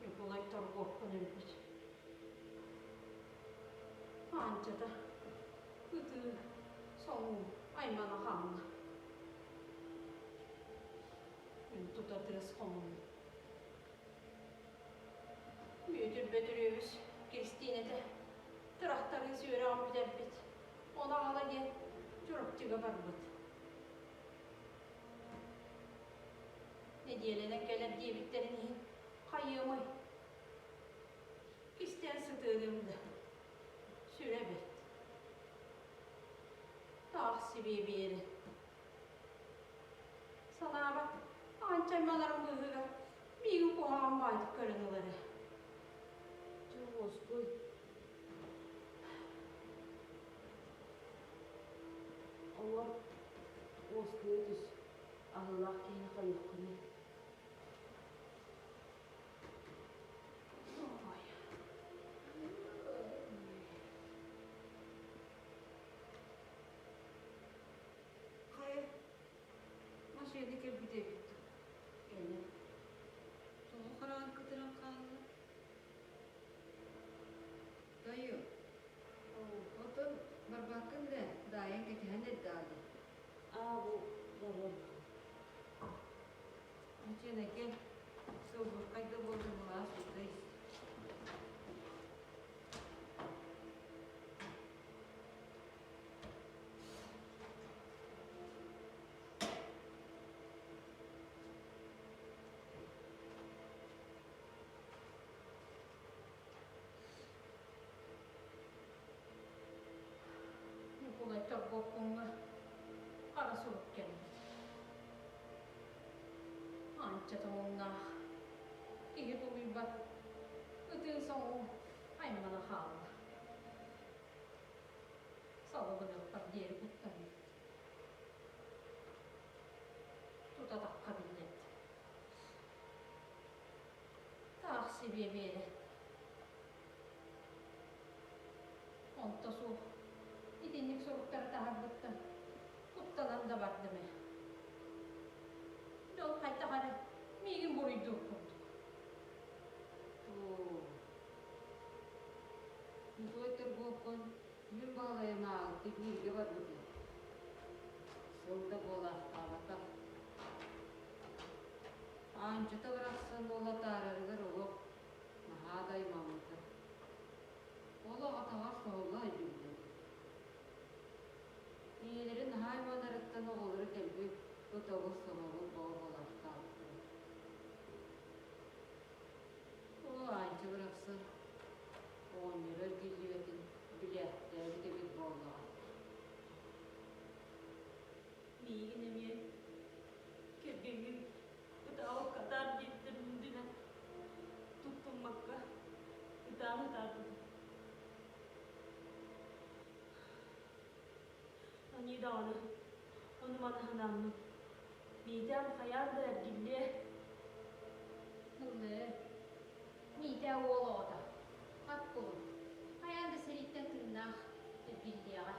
Ньукулай торгуоппун өлбүт. Аанчата ытыы, соҥуу аймана хаалла. Мин тута тыас хомуннум. Бүөтүр Бөтүрүөбүс Киристиинэтэ тырахтарыыс үөрэҕин бүтэрбит, ону аҕала диэн Чурапчыга барбыт. Нэдиэлэнэн кэлэр диэбиттэрин иһин хайыамый? Кистээн сытыарыам да, сүрэ бэрт. Таах сибиэ биэрэ. Санаабат, аанча аймаларым быыһыгар миигин куһаҕан баайдык көрөн ылар ээ. Чэ, уоскуй. Олор уоскуйа түс, аһыылаах киһини хайыаххыный? Ой. Хайа, машина кэлбит эбит дуу? Кэлэ. Тоҕо хараҕын кытаран хаалла? Тойу, оттон барбаккын да, Даайаҥ кэтэһэн эрдэҕэ дии. Аа, бу барыам. Мичиэнэ кэл, сылбырхай да буоллун былаас уута ис. Ньукулай торгуоппуҥҥа хара сурук кэлбит. Анча тоҥуннаах, киһи тулуйбат, ытыы соҥуу аймана хаалла. Салыбыныахпар диэри куттанным. Тута атахха биллэрдим. Таах сибиэ биэрэ. Онто суох итинник суруктары таһарбыттан куттанан да бардым ээ. Дьон хайдах эрэ миигин буруйдуур курдук. Оо, Ньукулай Торговкун мин Баһылайым ааҕыттыы бииргэ барбытым. Сыл да буолаахтаабатах. Аанчыта барахсан уола атаарарыгар олох наһаа да аймаммыта. Олох атаҕар соһулла сылдьыбыта. Ийэлэрин наһаа айманарыттан оҕолоро дэлби ытабыл-сомобул бөҕө буолаахтаабыттара. Оо, Аанча барахсан оҕонньоро эргиллибэтин билээхтээбит эбит буоллаҕа. Миигин эмиэ кэргэҥҥин ытаабакка атаар диэбиттэрин үрдүнэн туттуммакка ытаан ытаабытым. Аньыы даҕаны, ону-маны санааммын, Миитэм хайаан да эргиллиэ. Ыллыы. Миитээ уол оҕото. Ат кулун. Хайаан да сэрииттэн тыыннаах эргиллиэҕэ.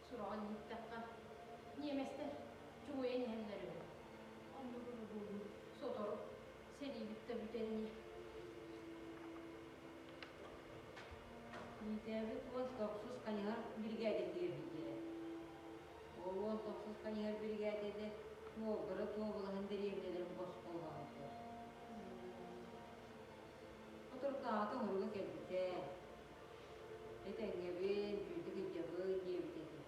Сураҕын иһиттэххэ, ньиэмэстэр чугуйан иһэллэр үһү. Оннук эрэ буолуо. Сотору сэриибит да бүтэн ини. Миитээбит 19 хайыһар биригээдэтигэр киирэр. Ол 19 хайыһар биригээдэтэ Новгород уобалаһын дэриэбинэлэрин босхолообуттар. Соторутааҕыта оҥоруга кэлбитэ. Этэҥҥэбин, түүтүк илдьэбин диэбит этэ.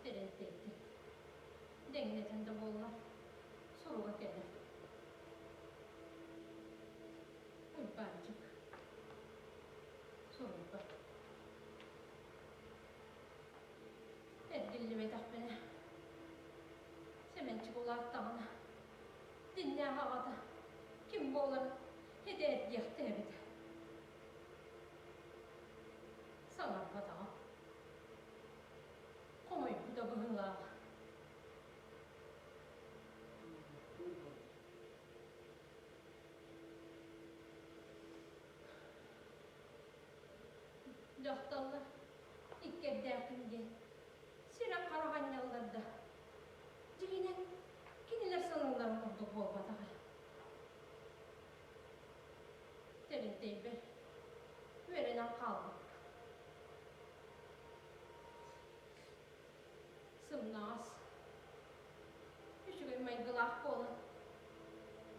Тэрилтэйдим. Дэҥнэтэн да буоллар, суруга кэлэр. Уйбаанчык. Суруйбат. Эргиллибэтэхпинэ, Сэмэнчик улааттаҕына, дьиҥнээх аҕата ким буоларын этээрдиэхтээбитэ. Саҥарбатаҕым. Хомойбута быһыылааҕа. Дьахталлар иккэрдээхпин диэн сирэ-хара анньаллар да, дьиҥинэн кинилэр саныылларын курдук буолбатаҕа. Тэринтэйбэр үөрэнэн хаалбыппыт. Сымнаҕас, үчүгэй майгылаах буолан,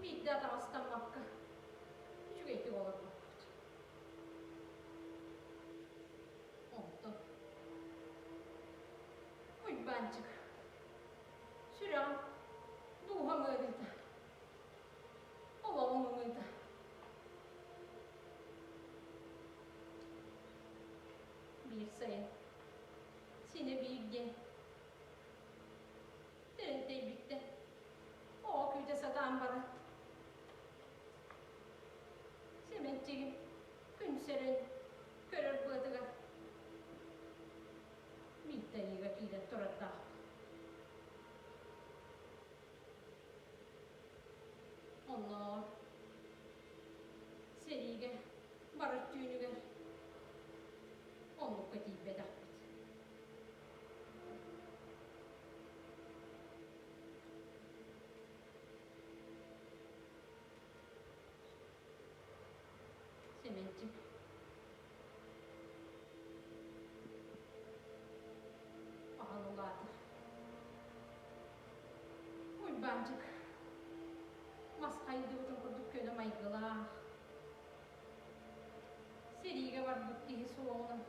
биирдэ атаҕастаммакка үчүгэйдик олорбуппут. Онтон Уйбаанчык сүрэҕим дууһам ыарыыта, олоҕум ымыыта. Биир сайын синэ биир диэн тэринтэйбиттэн оҕо күүтэ сатаан баран Сэмэнчигим күн сирин көрөр быатыгар Миитэйиигэ киирэн турардаах. Оннооҕор сэриигэ барар түүнүгэр оннукка тиийбэтэхпит. Сэмэнчик Хаһан улаатар? Уйбаанчык мас хайдыбытын курдук көнө майгылаах, сэриигэ барбыт киһи суоҕунан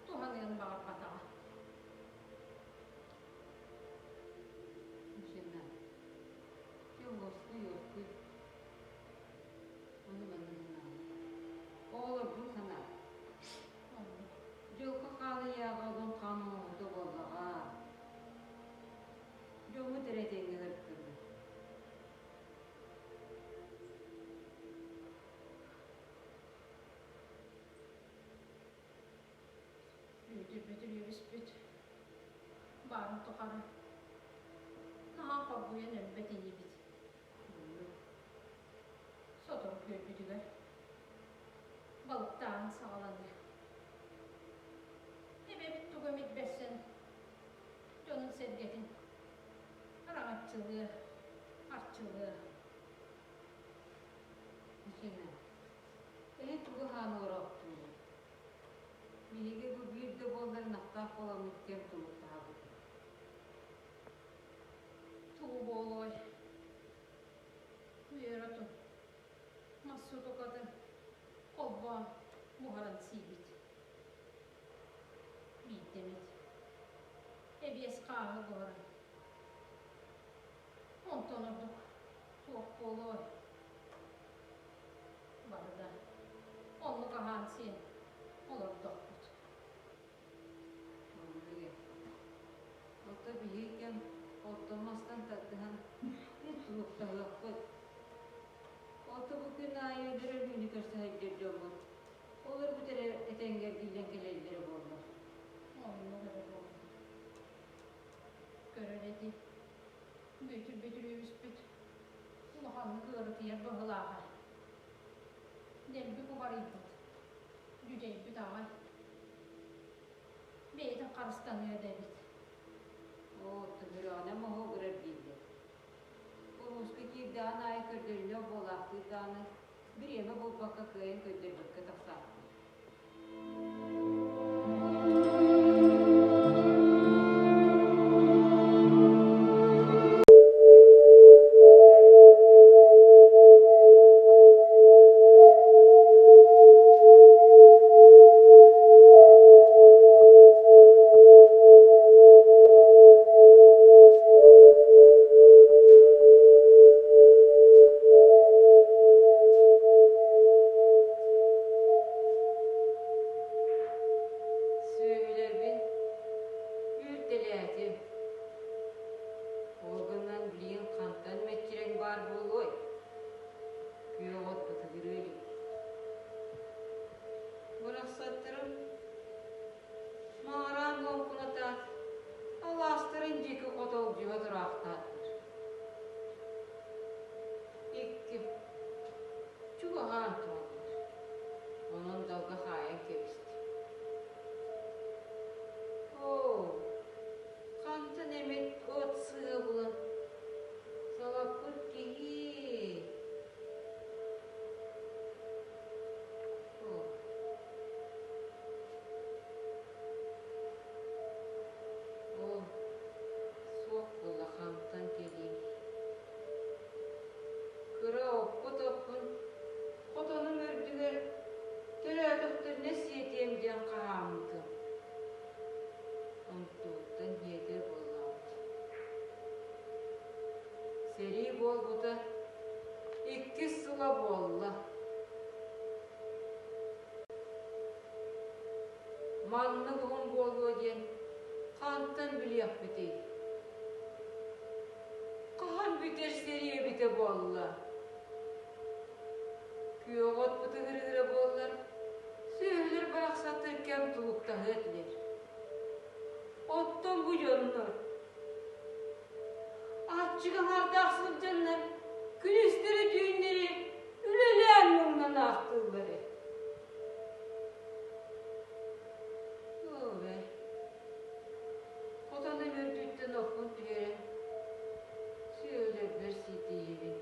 туһаныан баҕарбатаҕа. Жена, ты уоскуй, уоскуй. Ону манна санаама. Оҕолоргун санаа. Дьолго хаалыйааҕа олон хаан оҥоһута буоллаҕа. Дьоммут эрэ этэҥҥэ сырыттыннар. Бүөтүр Бөтүрүөбүспүт баарын тухары наһаа хоргуйан өлбөт инибит. Сотору күөлбүтүгэр балык. саҕаланыа. Эбэбит тугу эмит бэрсэн, дьонун-сэргэтин араҥаччылыа, арчылыа. Мичинэ, эһи тугу хаан уораахтыыгын? Биһиги бу биир да буоллар ынахтаах буоламмыт кэм тулуктаһабыт. Тугу буолуой? Үөр отун, мас сутукатын холбоон буһаран сиибит. Биирдэ эмит эбиэс хааһы буһаран. Онтон ордук туох буолуой? Бары да оннук аһаан сиэн олордохпут. Оннук Ото биһиги кэм оттон мастан тардыһан тулуктаһыахпыт. Ото бу күн аайы өлөр өлүүнү көрсө сылдьар дьоммут олорбут эрэ этэҥҥэ эргиллэн кэлэллэрэ буоллар. Оннук эрэ буоллар. Көрөр эти Бүөтүр Бөтүрүөбүспүт улаханнык ыарытыйар быһыылааҕа. Дэлби кубарыйбыт, дьүдьэйбит аҕай. Бэйэтин харыстаныа да эбит. Оо, төһөлөҕүнэ моһуогурар дииллэр. Улууска киирдэҕин аайы көрдөрүнүөх буолаахтыыр даҕаны, бириэмэ булбакка кыайан көрдөрбөккө тахсаахтыыр. Сүөһүлэрбин үүртэлээтим. Ол гынан билигин хантан мэччирэҥ баар буолуой? Күөх от бытыгырыа илик. Бырахсаттарым маараан лоҥкунатаат, алаастарын диэки хотолдьуһа тураахтаатылар. Икки чугаһаан тураллар. Онон далга хаайан кэбистим. Оо, хантан эмит от сыыһа булан салаппыт киһи. Оо. Оо, суох буолла хантан кэлиэй. Кыра оппут оппун хотонум үрдүгэр төрөөтөхтөрүнэ сиэтиэм диэн хаһааммытым. Онтуттан иэтэр буоллаҕыт. Сэрии буолбута иккис сыла буолла. Маннык уһун буолуо диэн хантан билиэхпитий? Хаһан бүтэр сэрии эбитэ буолла? Күөх от бытыгырыыра буоллар, сүөһүлэр барахсаттар кэм тулуктаһыа этилэр. Оттон бу дьоннор аччык аҥаардаах сылдьаннар күнүстэри-түүннэри үлэлээн муҥнанаахтыыллар ээ. Оо, хотоном үрдүттэн оппун түһэрэн сүөһүлэрбэр сиэтииһэбин.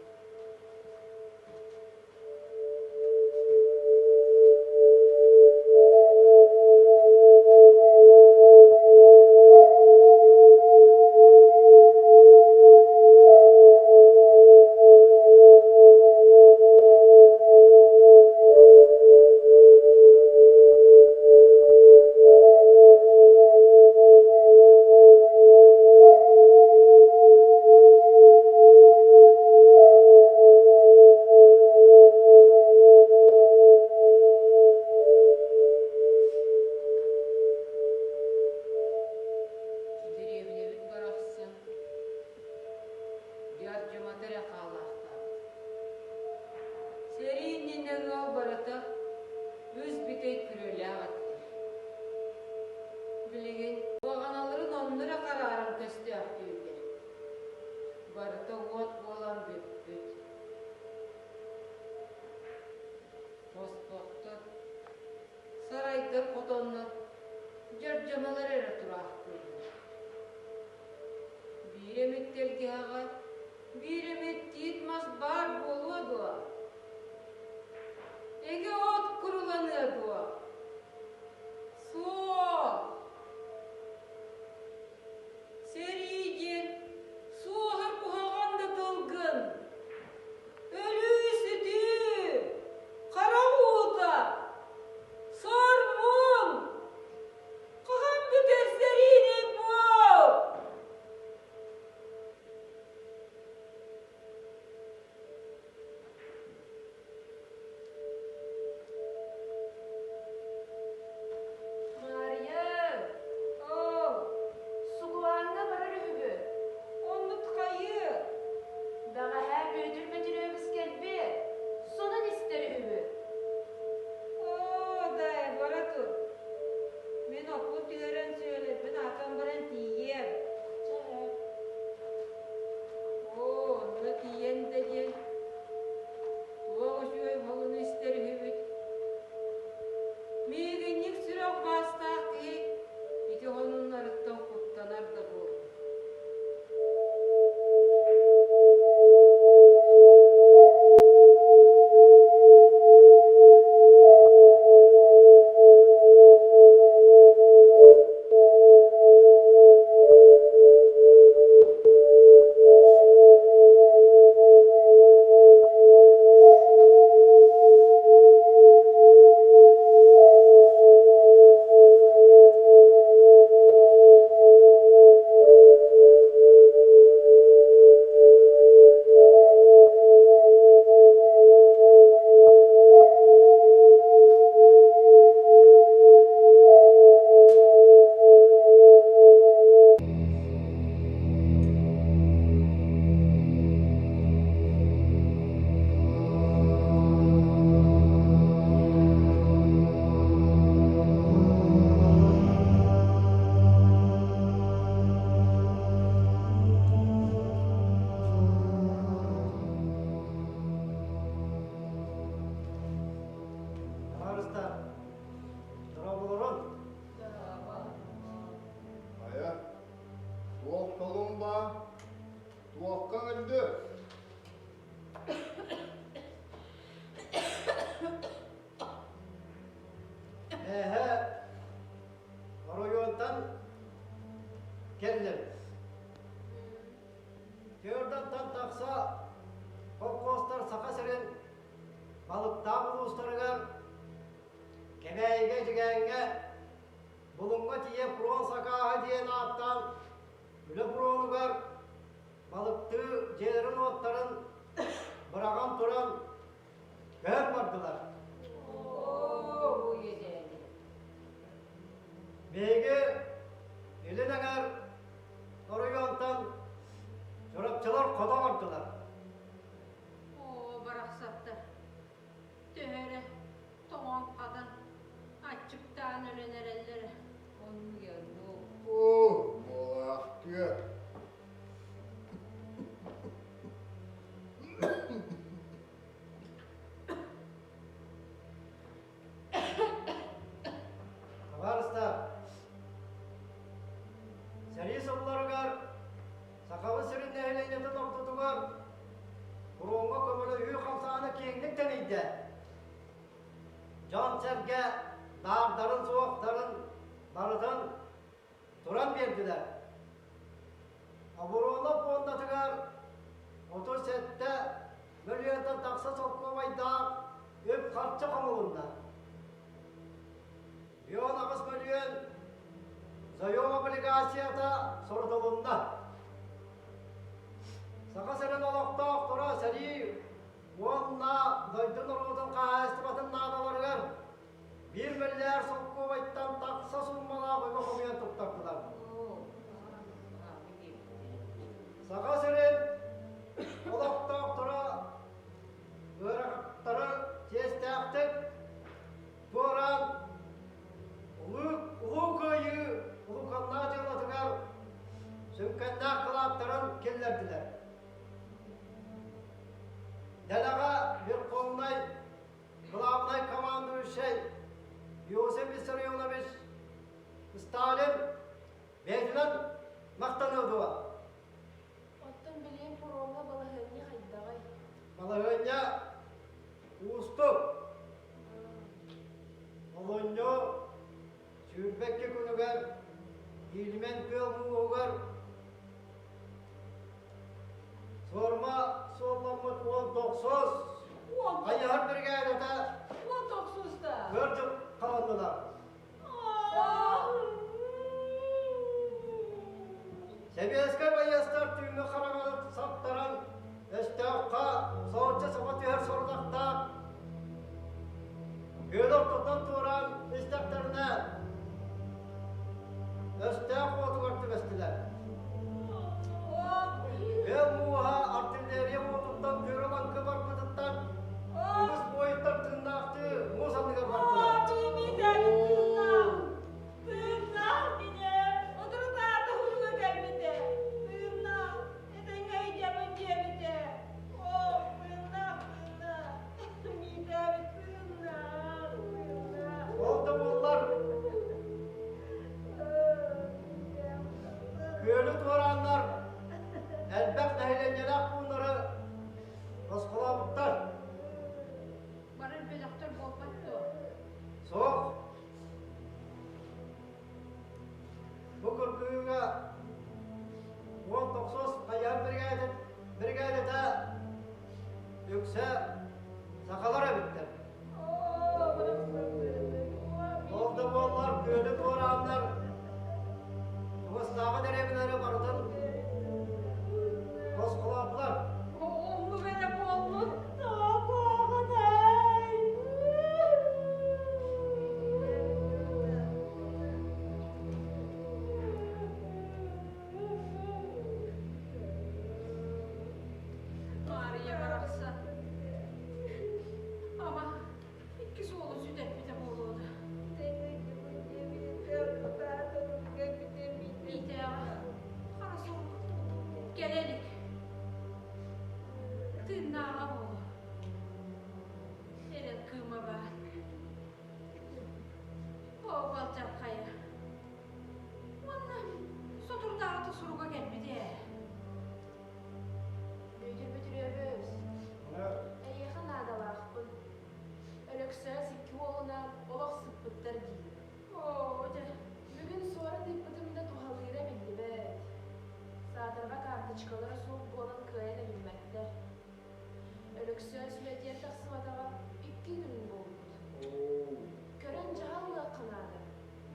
Дэриэбинэбит барахсан дьардьамата эрэ хаалаахтаабыт. Сэрии иннинэ ыал барыта үс бүтэй күрүөлээх этилэр. Билигин баҕаналарын онно эрэ харааран көстөөхтүүллэр. Барыта уот буолан бүппүт. Хоспохтор. Баһылайдар хотоннор дьардьамалар эрэ тураахтыыллар. Биир эмит тэлгэһэҕэ, биир эмит тиит мас баар буолуо дуо? Эгэ от куруланыа дуо? Суох! Сэрии диэн суоһар куһаҕан да тылгын! Өлүү-сүтүү! Хара уута! Сор-муҥ! Хаһан бүтэр сэрииний бу? Маарыйа, Оо, Сугулааҥҥа барар үһүбүт. Оннук хайыы? Бэҕэһээ Бүөтүр Бөтүрүөбүс кэлбит. Сонун истэр үһүбүт. Оо, дай, бара тур. Мин оппун түһэрэн сүөлэрбин аатан баран тиийиэм. Чэ. Оо, онно тиийэн да диэн туох үчүгэй холуну истэр үһүбүт. Миигинньик сүрэх баастаах киһи ити хонуннарыттан куттанар да буолла. Табаарыстар, дорооболорун! Хайа, туох солун баа? Туохха өлдү? Эһэ оройуонтан кэллим. Түөрдантан тахса холкуостар Саха сирин балыктаах улуустарыгар Кэбээйигэ, Дьигээҥҥэ, Булуҥҥа тиийэ фронт сакааһа диэн ааттаан үлэ фронугар балыктыы дьиэлэрин-уоттарын быраҕан туран көһөн бардылар. Оо, бу иэдээни. Биһиги илин эҥэр оройуонтан чурапчылар хото бардылар. Оо, барахсаттар. Төһө эрэ тоҥон-хатан, аччыктаан өлөн эрэллэрэ. Оннук. Оо, буолаахтыа. Табаарыстар, сэрии сылларыгар Сахабыт сирин нэһилиэнньэтин ортотугар фроҥҥа көмөлөһүү хамсааһына киэҥник тэнийдэ. Дьон-сэргэ баардарын-суохтарын барытын туран биэрдилэр. Оборона пуондатыгар 37 мөлүйүөнтэн тахса солкуобайдаах үп-харчы хомулунна. 18 мөлүйүөн заем облигацията сурутулунна. Саха сирин олохтоохторо сэрии уонна дойду норуотун хаһаайыстыбатын наадаларыгар биир мөлүйүөр солкуобайтан тахса сууммалаах үбү хомуйан туттардылар. Саха сирин олохтоохторо ыарахаттары чиэстээхтик туораан Улуу, Улуу Кыайыы улууканнаах дьыалатыгар сүҥкэннээх кылааттарын киллэрдилэр. Дэлэҕэ Верховнай. Сталин бэйэтинэн махтаныа дуо? Оттон билигин фроҥҥа балаһыанньа хайдаҕый? Балаһыанньа уустук. Олунньу 22 күнүгэр Иилимэн күөл мууһугар суорма суолламмыт уон тохсус хайыһар биригээдэтэ Уон тохсуста. ыар халаннылар. Сэбиэскэй байыастар түүҥҥү хараҥаны саптаран, өстөөххө соһуччу саба түһэр сорудахтаах күөл ортотунан туораан истэхтэринэ, өстөөх уотугар түбэстилэр. Күөл мууһа артиллерия уотуттан күөрэ-лаҥкы барбытыттан үгүс буойуттар тыыннаахтыы муус анныгар бардылар. Тыыннаах минэ утурутаата хуруга кэлбитэ. Тыыннаах, этэҥҥэ ыйдьабын диэбитэ. Оо, тыыннаах, тыыннаах. Миитээбит тыыннаах, тыыннаах. Ол да буоллар, күөлү туорааннар элбэх нэһилиэнньэлээх пууннары босхолообуттар. Барар бөлөхтөр буолбат дуо? Суох. Бу кыргыыга 19 хайыһар биригээдэтэ үксэ сахалар эбиттэр. Ол да буоллар күөлү туорааннар чугастааҕы дэриэбинэлэри барытын босхолоотулар. Оннук эрэ буоллун. Тоҕоҕунай. Маарыйа барахсан. Ама икки суолу сүтэрбитэ буолуо да. Миитээҕэ хара сурук кэлэ илик. Тыыннааҕа буолуо. Эрэл кыыма баар. Оо, балдьархайа. Уонна соторутааҕыта суруга кэлбит ээ. Бүөтүр Бөтүрүөбүс, эйиэхэ наадалаахпын. Өлөксөөс икки уолунаан олох сыппыттар диир. Оо, дьэ. Бүгүн суорат ыыппытым да туһалыыра биллибэт. Саатарга карточкалара суох буолан кыайан эбиммэттэр. Өлөксөөс үлэтигэр тахсыбатаҕа икки күн буолбут. Көрөн дьаһал ылыахха наада.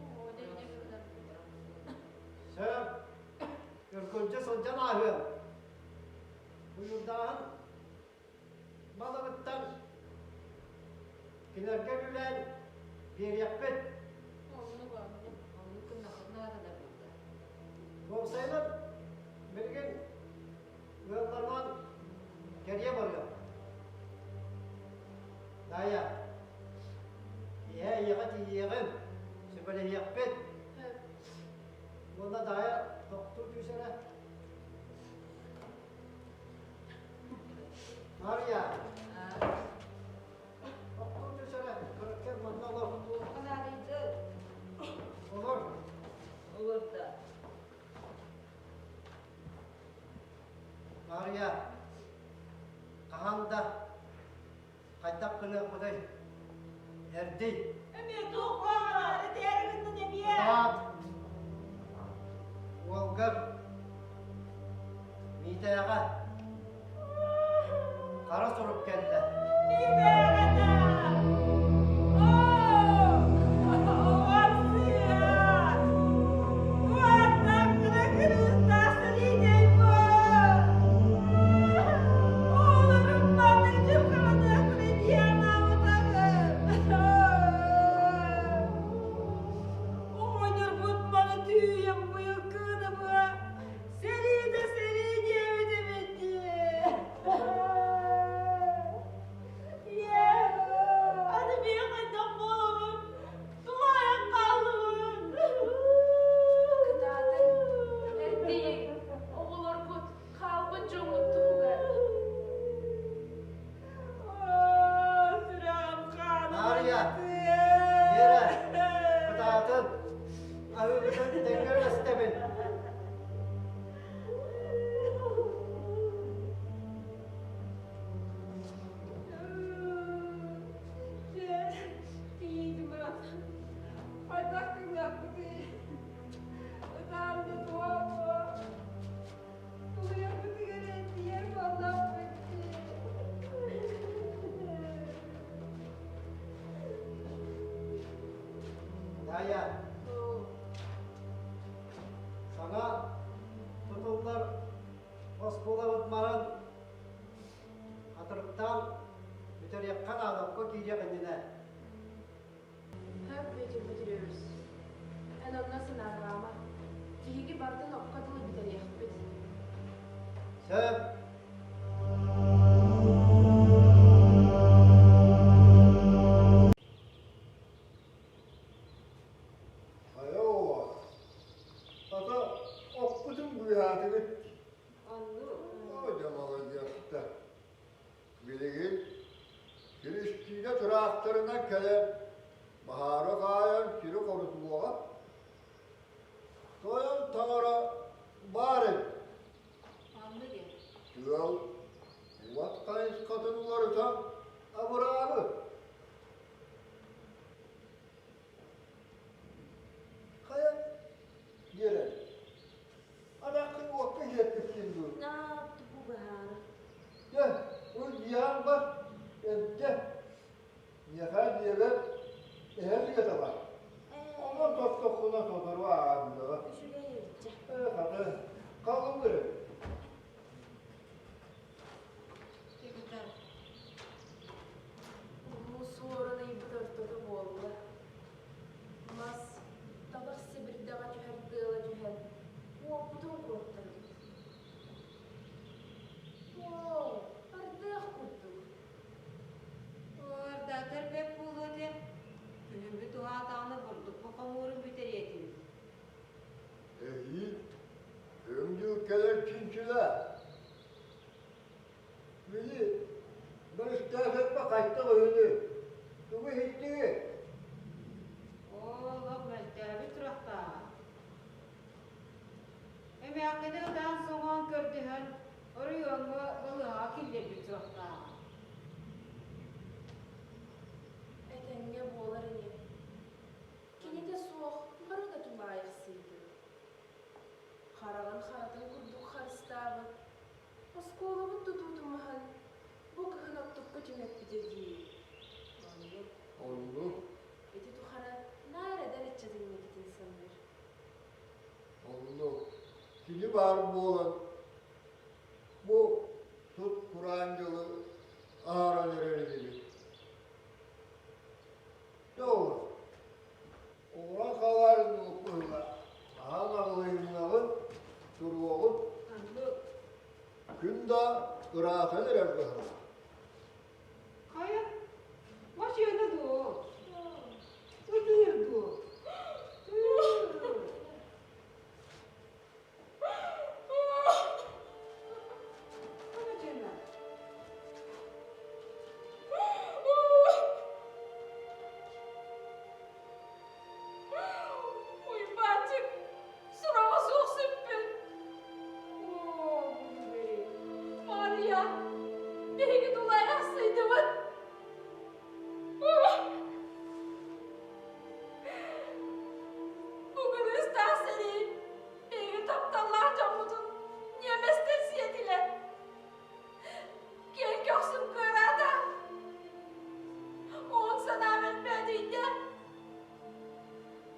Оо, дьэ, дьэ, гынар. Сөп. Өркүлдьэ сылдьан ааһыам. Буйурдааһын балыгыттан кинилэргэ үлэлээн биэриэхпит. Оннук, оннук, оннук гыннаххытына наада буолла. Уопсайынан, билигин ыалларынан кэрийэ барыам. Даайа, киэһэ ийэҕэ тиийиэҕим, сүбэлэһиэхпит. Уонна Даайа тохтуу түс эрэ. Мария, тохтуу түс эрэ, кыраккар манна олор. Олор. Олор да. Мария, хаһан да хайдах гыныахпытый? Эрдий. Эмиэ туох буолла? Этээри гыннын эмиэ. Таат. Уолгар Миитээҕэ хара сурук кэллэ. Миитээҕэ Оҕонньорбут маны түүйэн быйыл кыынабыа сэрии да сэрии диэбит эбит дии. Ийээ, аны миэхэ хайдах буолабын? Тулаайах хааллыбын. Кытаатыҥ, эрдийиҥ, оҕолоргут, хаалбыт дьоҥҥут туһугар. Сүрэҕим хаана Нарыйа, Вера, кытаатын. Аһыыбытын тэҥҥэ үллэстэбин. Тиийдим барахсан. Хайдах гыныахпытый? Ытаан да туһа Тулуйарбытыгар тиийэр буоллахпыт дии. Дая, саҥа тутуллар оскуолабыт маран хатырыктаан бүтэриэххэ наада, окко киириэх иннинэ. Һэ, Петя Петрович, эн онно санаарҕаама. Биһиги барытын окко дылы бүтэриэхпит. Сөп. Хайа оҕо, хата оппутун быыһаатыгыт. Оннук. Оо, дьэ маладьыастар. Билигин Киристиинэ тыраахтарынан кэлэн, баһаары хаайан сири хорутуоҕа. Тойон таҥара баар эбит. Оннук ээ. Тыал уот хайысхатын уларытан абыраабыт. Хайа, диэрэ, Анаххын уокка иһиэппиккин дуу? Аа, бу быһаары. Дьэ, ол дьиэҕэр бар, эрдэ. Миэхэ дьиэбэр эһэ сыата бар. Онон тоттоххуна сотору ааһыаҕа. Үчүгэй эбит Ээ, хата, халыҥ эрэ. Кыбытар. Улуу суорун ыйбыт ортото буолла. Мас, талах сэбирдэҕэ түһэр тыала түһэн, уоппутун куоттарбыт. Оо, ардыах курдук. Оо, ардаатар бэрт буолуо этэ. Күһүммүт уһаатаҕына бурдукпу хомуурун бүтэриэ этибит. Эһиил өҥ дьыл кэлэр чинчилэ. Били, бэрэстээсэппэ хайтах үһүнүй? Тугу иһиттигит? Оо, олох мөлтөөбүт сурахтааҕа. Эмээххини ытаан-соҥоон көрдөһөн, оройуоҥҥа балыыһаҕа киллэрбит сурахтааҕа. Этэҥҥэ буолар ини. Кинитэ суох бары да тулаайахсыйдыбыт. Хараҕын харатын курдук харыстаабыт, Оскуолабыт тутуутун маһын бу кыһын оттукка түҥэппитэ дии. Оннук. Оннук. Ити тухары наар эдэр ыччат инникитин саныыр. Оннук. Кини баар буолан бу сут кураан дьылы ааран эрэр инибит. Дьэ ол Оҕо халаарын уккуһуга аһаан аҕылыйыҥнаҕын, туруоҕун күн да ыраатан эрэр быһыылаах. Хайа, машина дуо? Ытыыр дуо? Уйбаанчык сураҕа суох сүппүт. Мария, биһиги тулаайах сыйдыбыт. Бу кырыыстаах сэрии биһиги тапталлаах дьоммутун ньиэмэстэр сиэтилэр. Киэҥ көхсүм кыараата. Уһун санаам элбээтийдэ.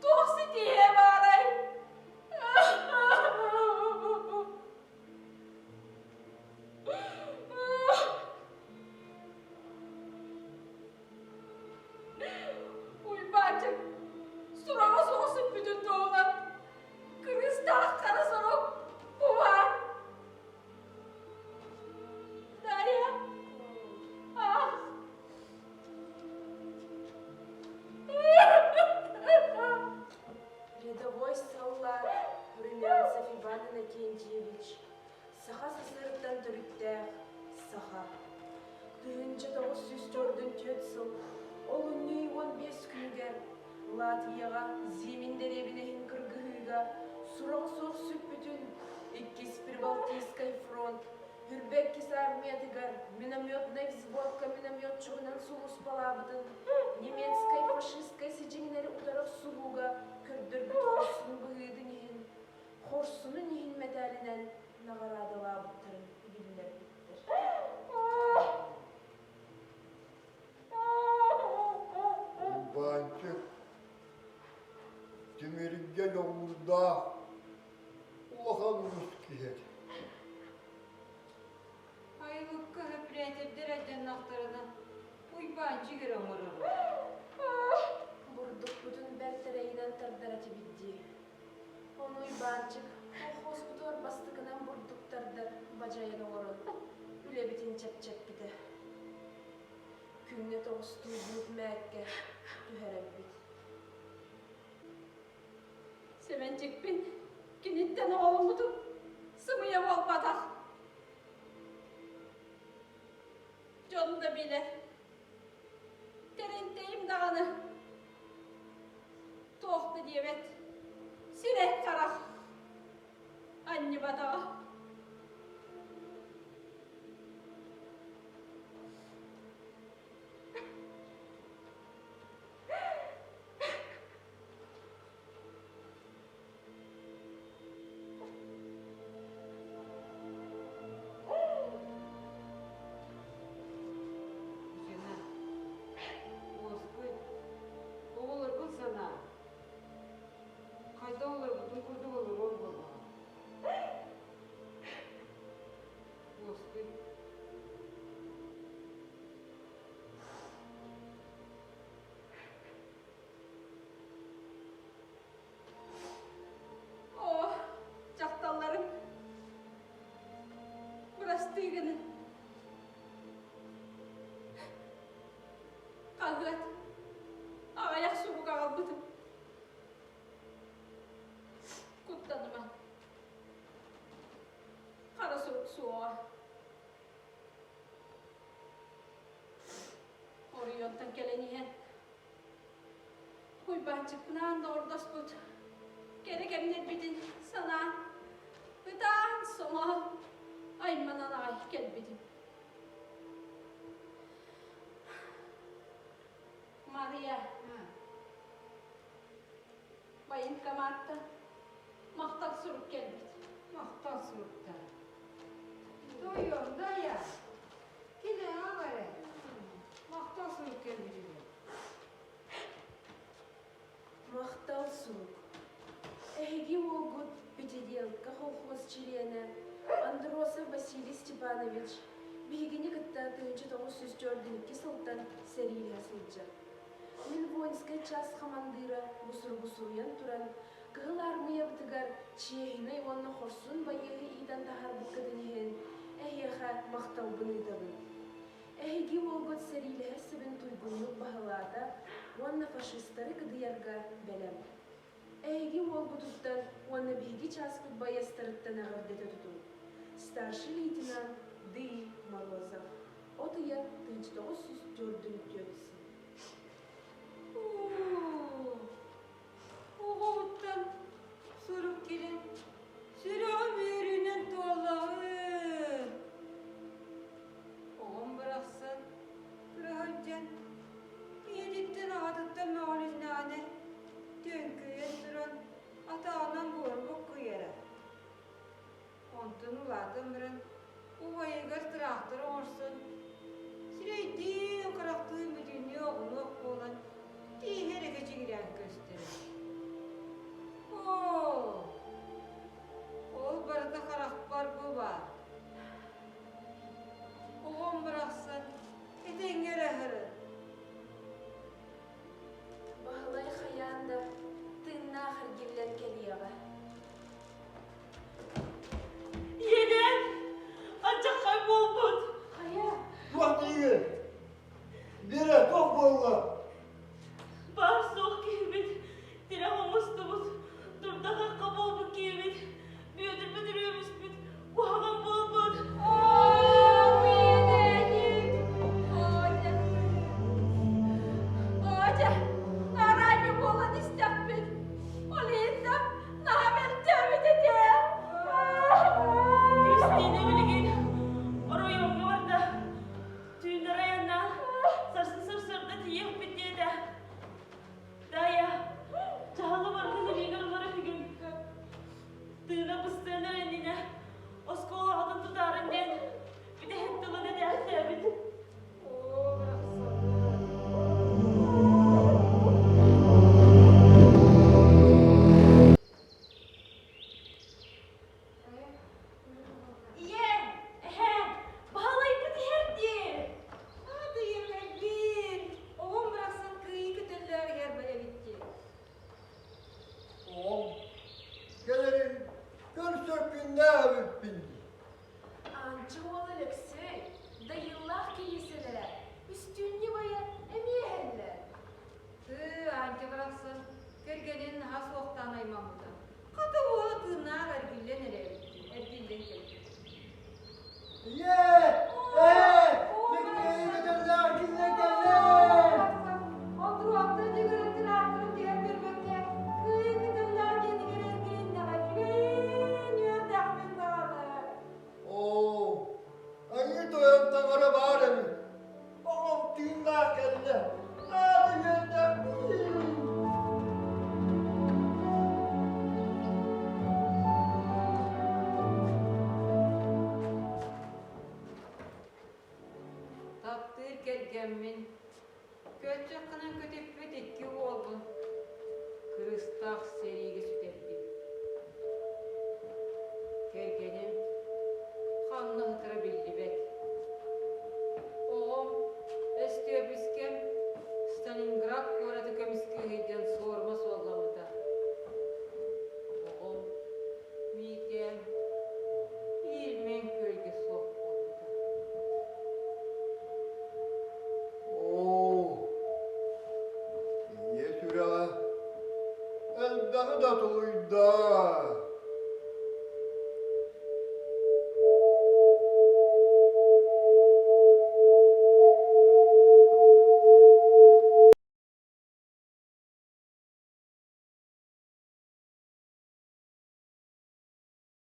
Туох ситиһиэ баарай? Уйбаанчык сураҕа суох сүппүтүн туһунан кырыыстаах хара сорук бу баар. Дарья, ах! Рядовой саллаат Румянцев Иван Иннокентьевич Саха СССР-тан төрүттээх саха. 1944 сыл олунньу 15 күнүгэр Латвияҕа Зимин дэриэбинэһин кыргыһыытыгар ыйга сураҕа суох сүппүтүн Иккис Прибалтийскай фронт Үрбэккис армиятыгар минометнай взводка минометчигынан сулууспалаабытын немецкай фашистскай сидьиҥнэри утары охсуһууга көрдөрбүт хорсун быһыытын иһин хорсунун иһин мэтээлинэн наҕараадалаабыттарын биллэрбиттэр. Уйбаанчык тимиргэ дьоҕурдаах улахан уус киһи этэ. Айылыкка хөпүрээтэрдэр айданнахтарына Уйбаанчык эрэ оҥороро. Бурдукпутун бэрт эрэйинэн тардар этибит дии. Ону Уйбаанчык колхозпутугар бастакынан бурдук тардар бадьайан оҥорон үлэбитин чэпчэппитэ. Күҥҥэ тоҕустуу буут мээккэ түһэрэрбит. Сэмэнчикпин киниттэн оҕоломмутум сымыйа буолбатах. Дьон да билэр. Тэринтэйим даҕаны туох да диэбэт. Сирэй-харах анньыбатаҕа. Дьина, уоскуй, оҕолоргун санаа. Хайдах олорбутун курдук олоруоҥ буоллаҕа. Уоскуй. Оо, дьахталларым, бырастыы гынын. Хаһыат, аҕыйах сурук аҕалбытым. Куттаныма. Хара сурук суоҕа. Оройуонтан кэлэн иһэн Уйбаанчыкпынаан доҕордоспут кэрэ кэмнэрбитин санаан, ытаан-соҥоон, айманан аҕай кэлбитим. Мария, военкоматтан махтал сурук кэлбит. Махтал суруктар. Тойон, Дая, кини аҕа эрэ. Махтал сурук кэлбит үһү. Махтал сурук. Эһиги уолгут Пятиделка колхоз чилиэнэ Андросов Василий Степанович биһигини кытта 1942 сылтан сэриилэһэ сылдьар. Мин воинскай час хамандыыра бу суругу суруйан туран, Кыһыл Аармыйабытыгар чиэһинэй уонна хорсун байыаһы иитэн таһаарбыккытын иһин эһиэхэ махталбын ыытабын. Эһиги уолгут сэриилэһэр сэбин туйгуннук баһылаата уонна фашистары кыдыйарга бэлэм. Эһиги уолгутуттан уонна биһиги чааспыт байыастарыттан эҕэрдэтэ тутуҥ. Старший лейтенант Д. Морозов. От ыйа 1944 сыл. Оҕобуттан сурук кэлэн, сүрэҕим үөрүүнэн туоллаҕын. Оҕом барахсан кыра сылдьан, ийэтиттэн аҕатыттан мөҕүлүннэҕинэ, төҥкөйөн туран атаҕынан буору буккуйара. Онтон улаатан баран, убайыгар тыраахтар оҥорсон, сирэйдиин-харахтыын бүтүннүү Харахпынан көтүппүт икки уолбун кырыыстаах сэриигэ сүтэрдим. Кэргэним ханна сытара биллибэт. Оҕом Өстүөпүскэм Сталинград куораты көмүскүү сылдьан суорума суолламмыта. Оҕом Миитээм Ильмень күөлгэ суох буолбута. Оо, ийэ сүрэҕэ элбэҕи да тулуйда.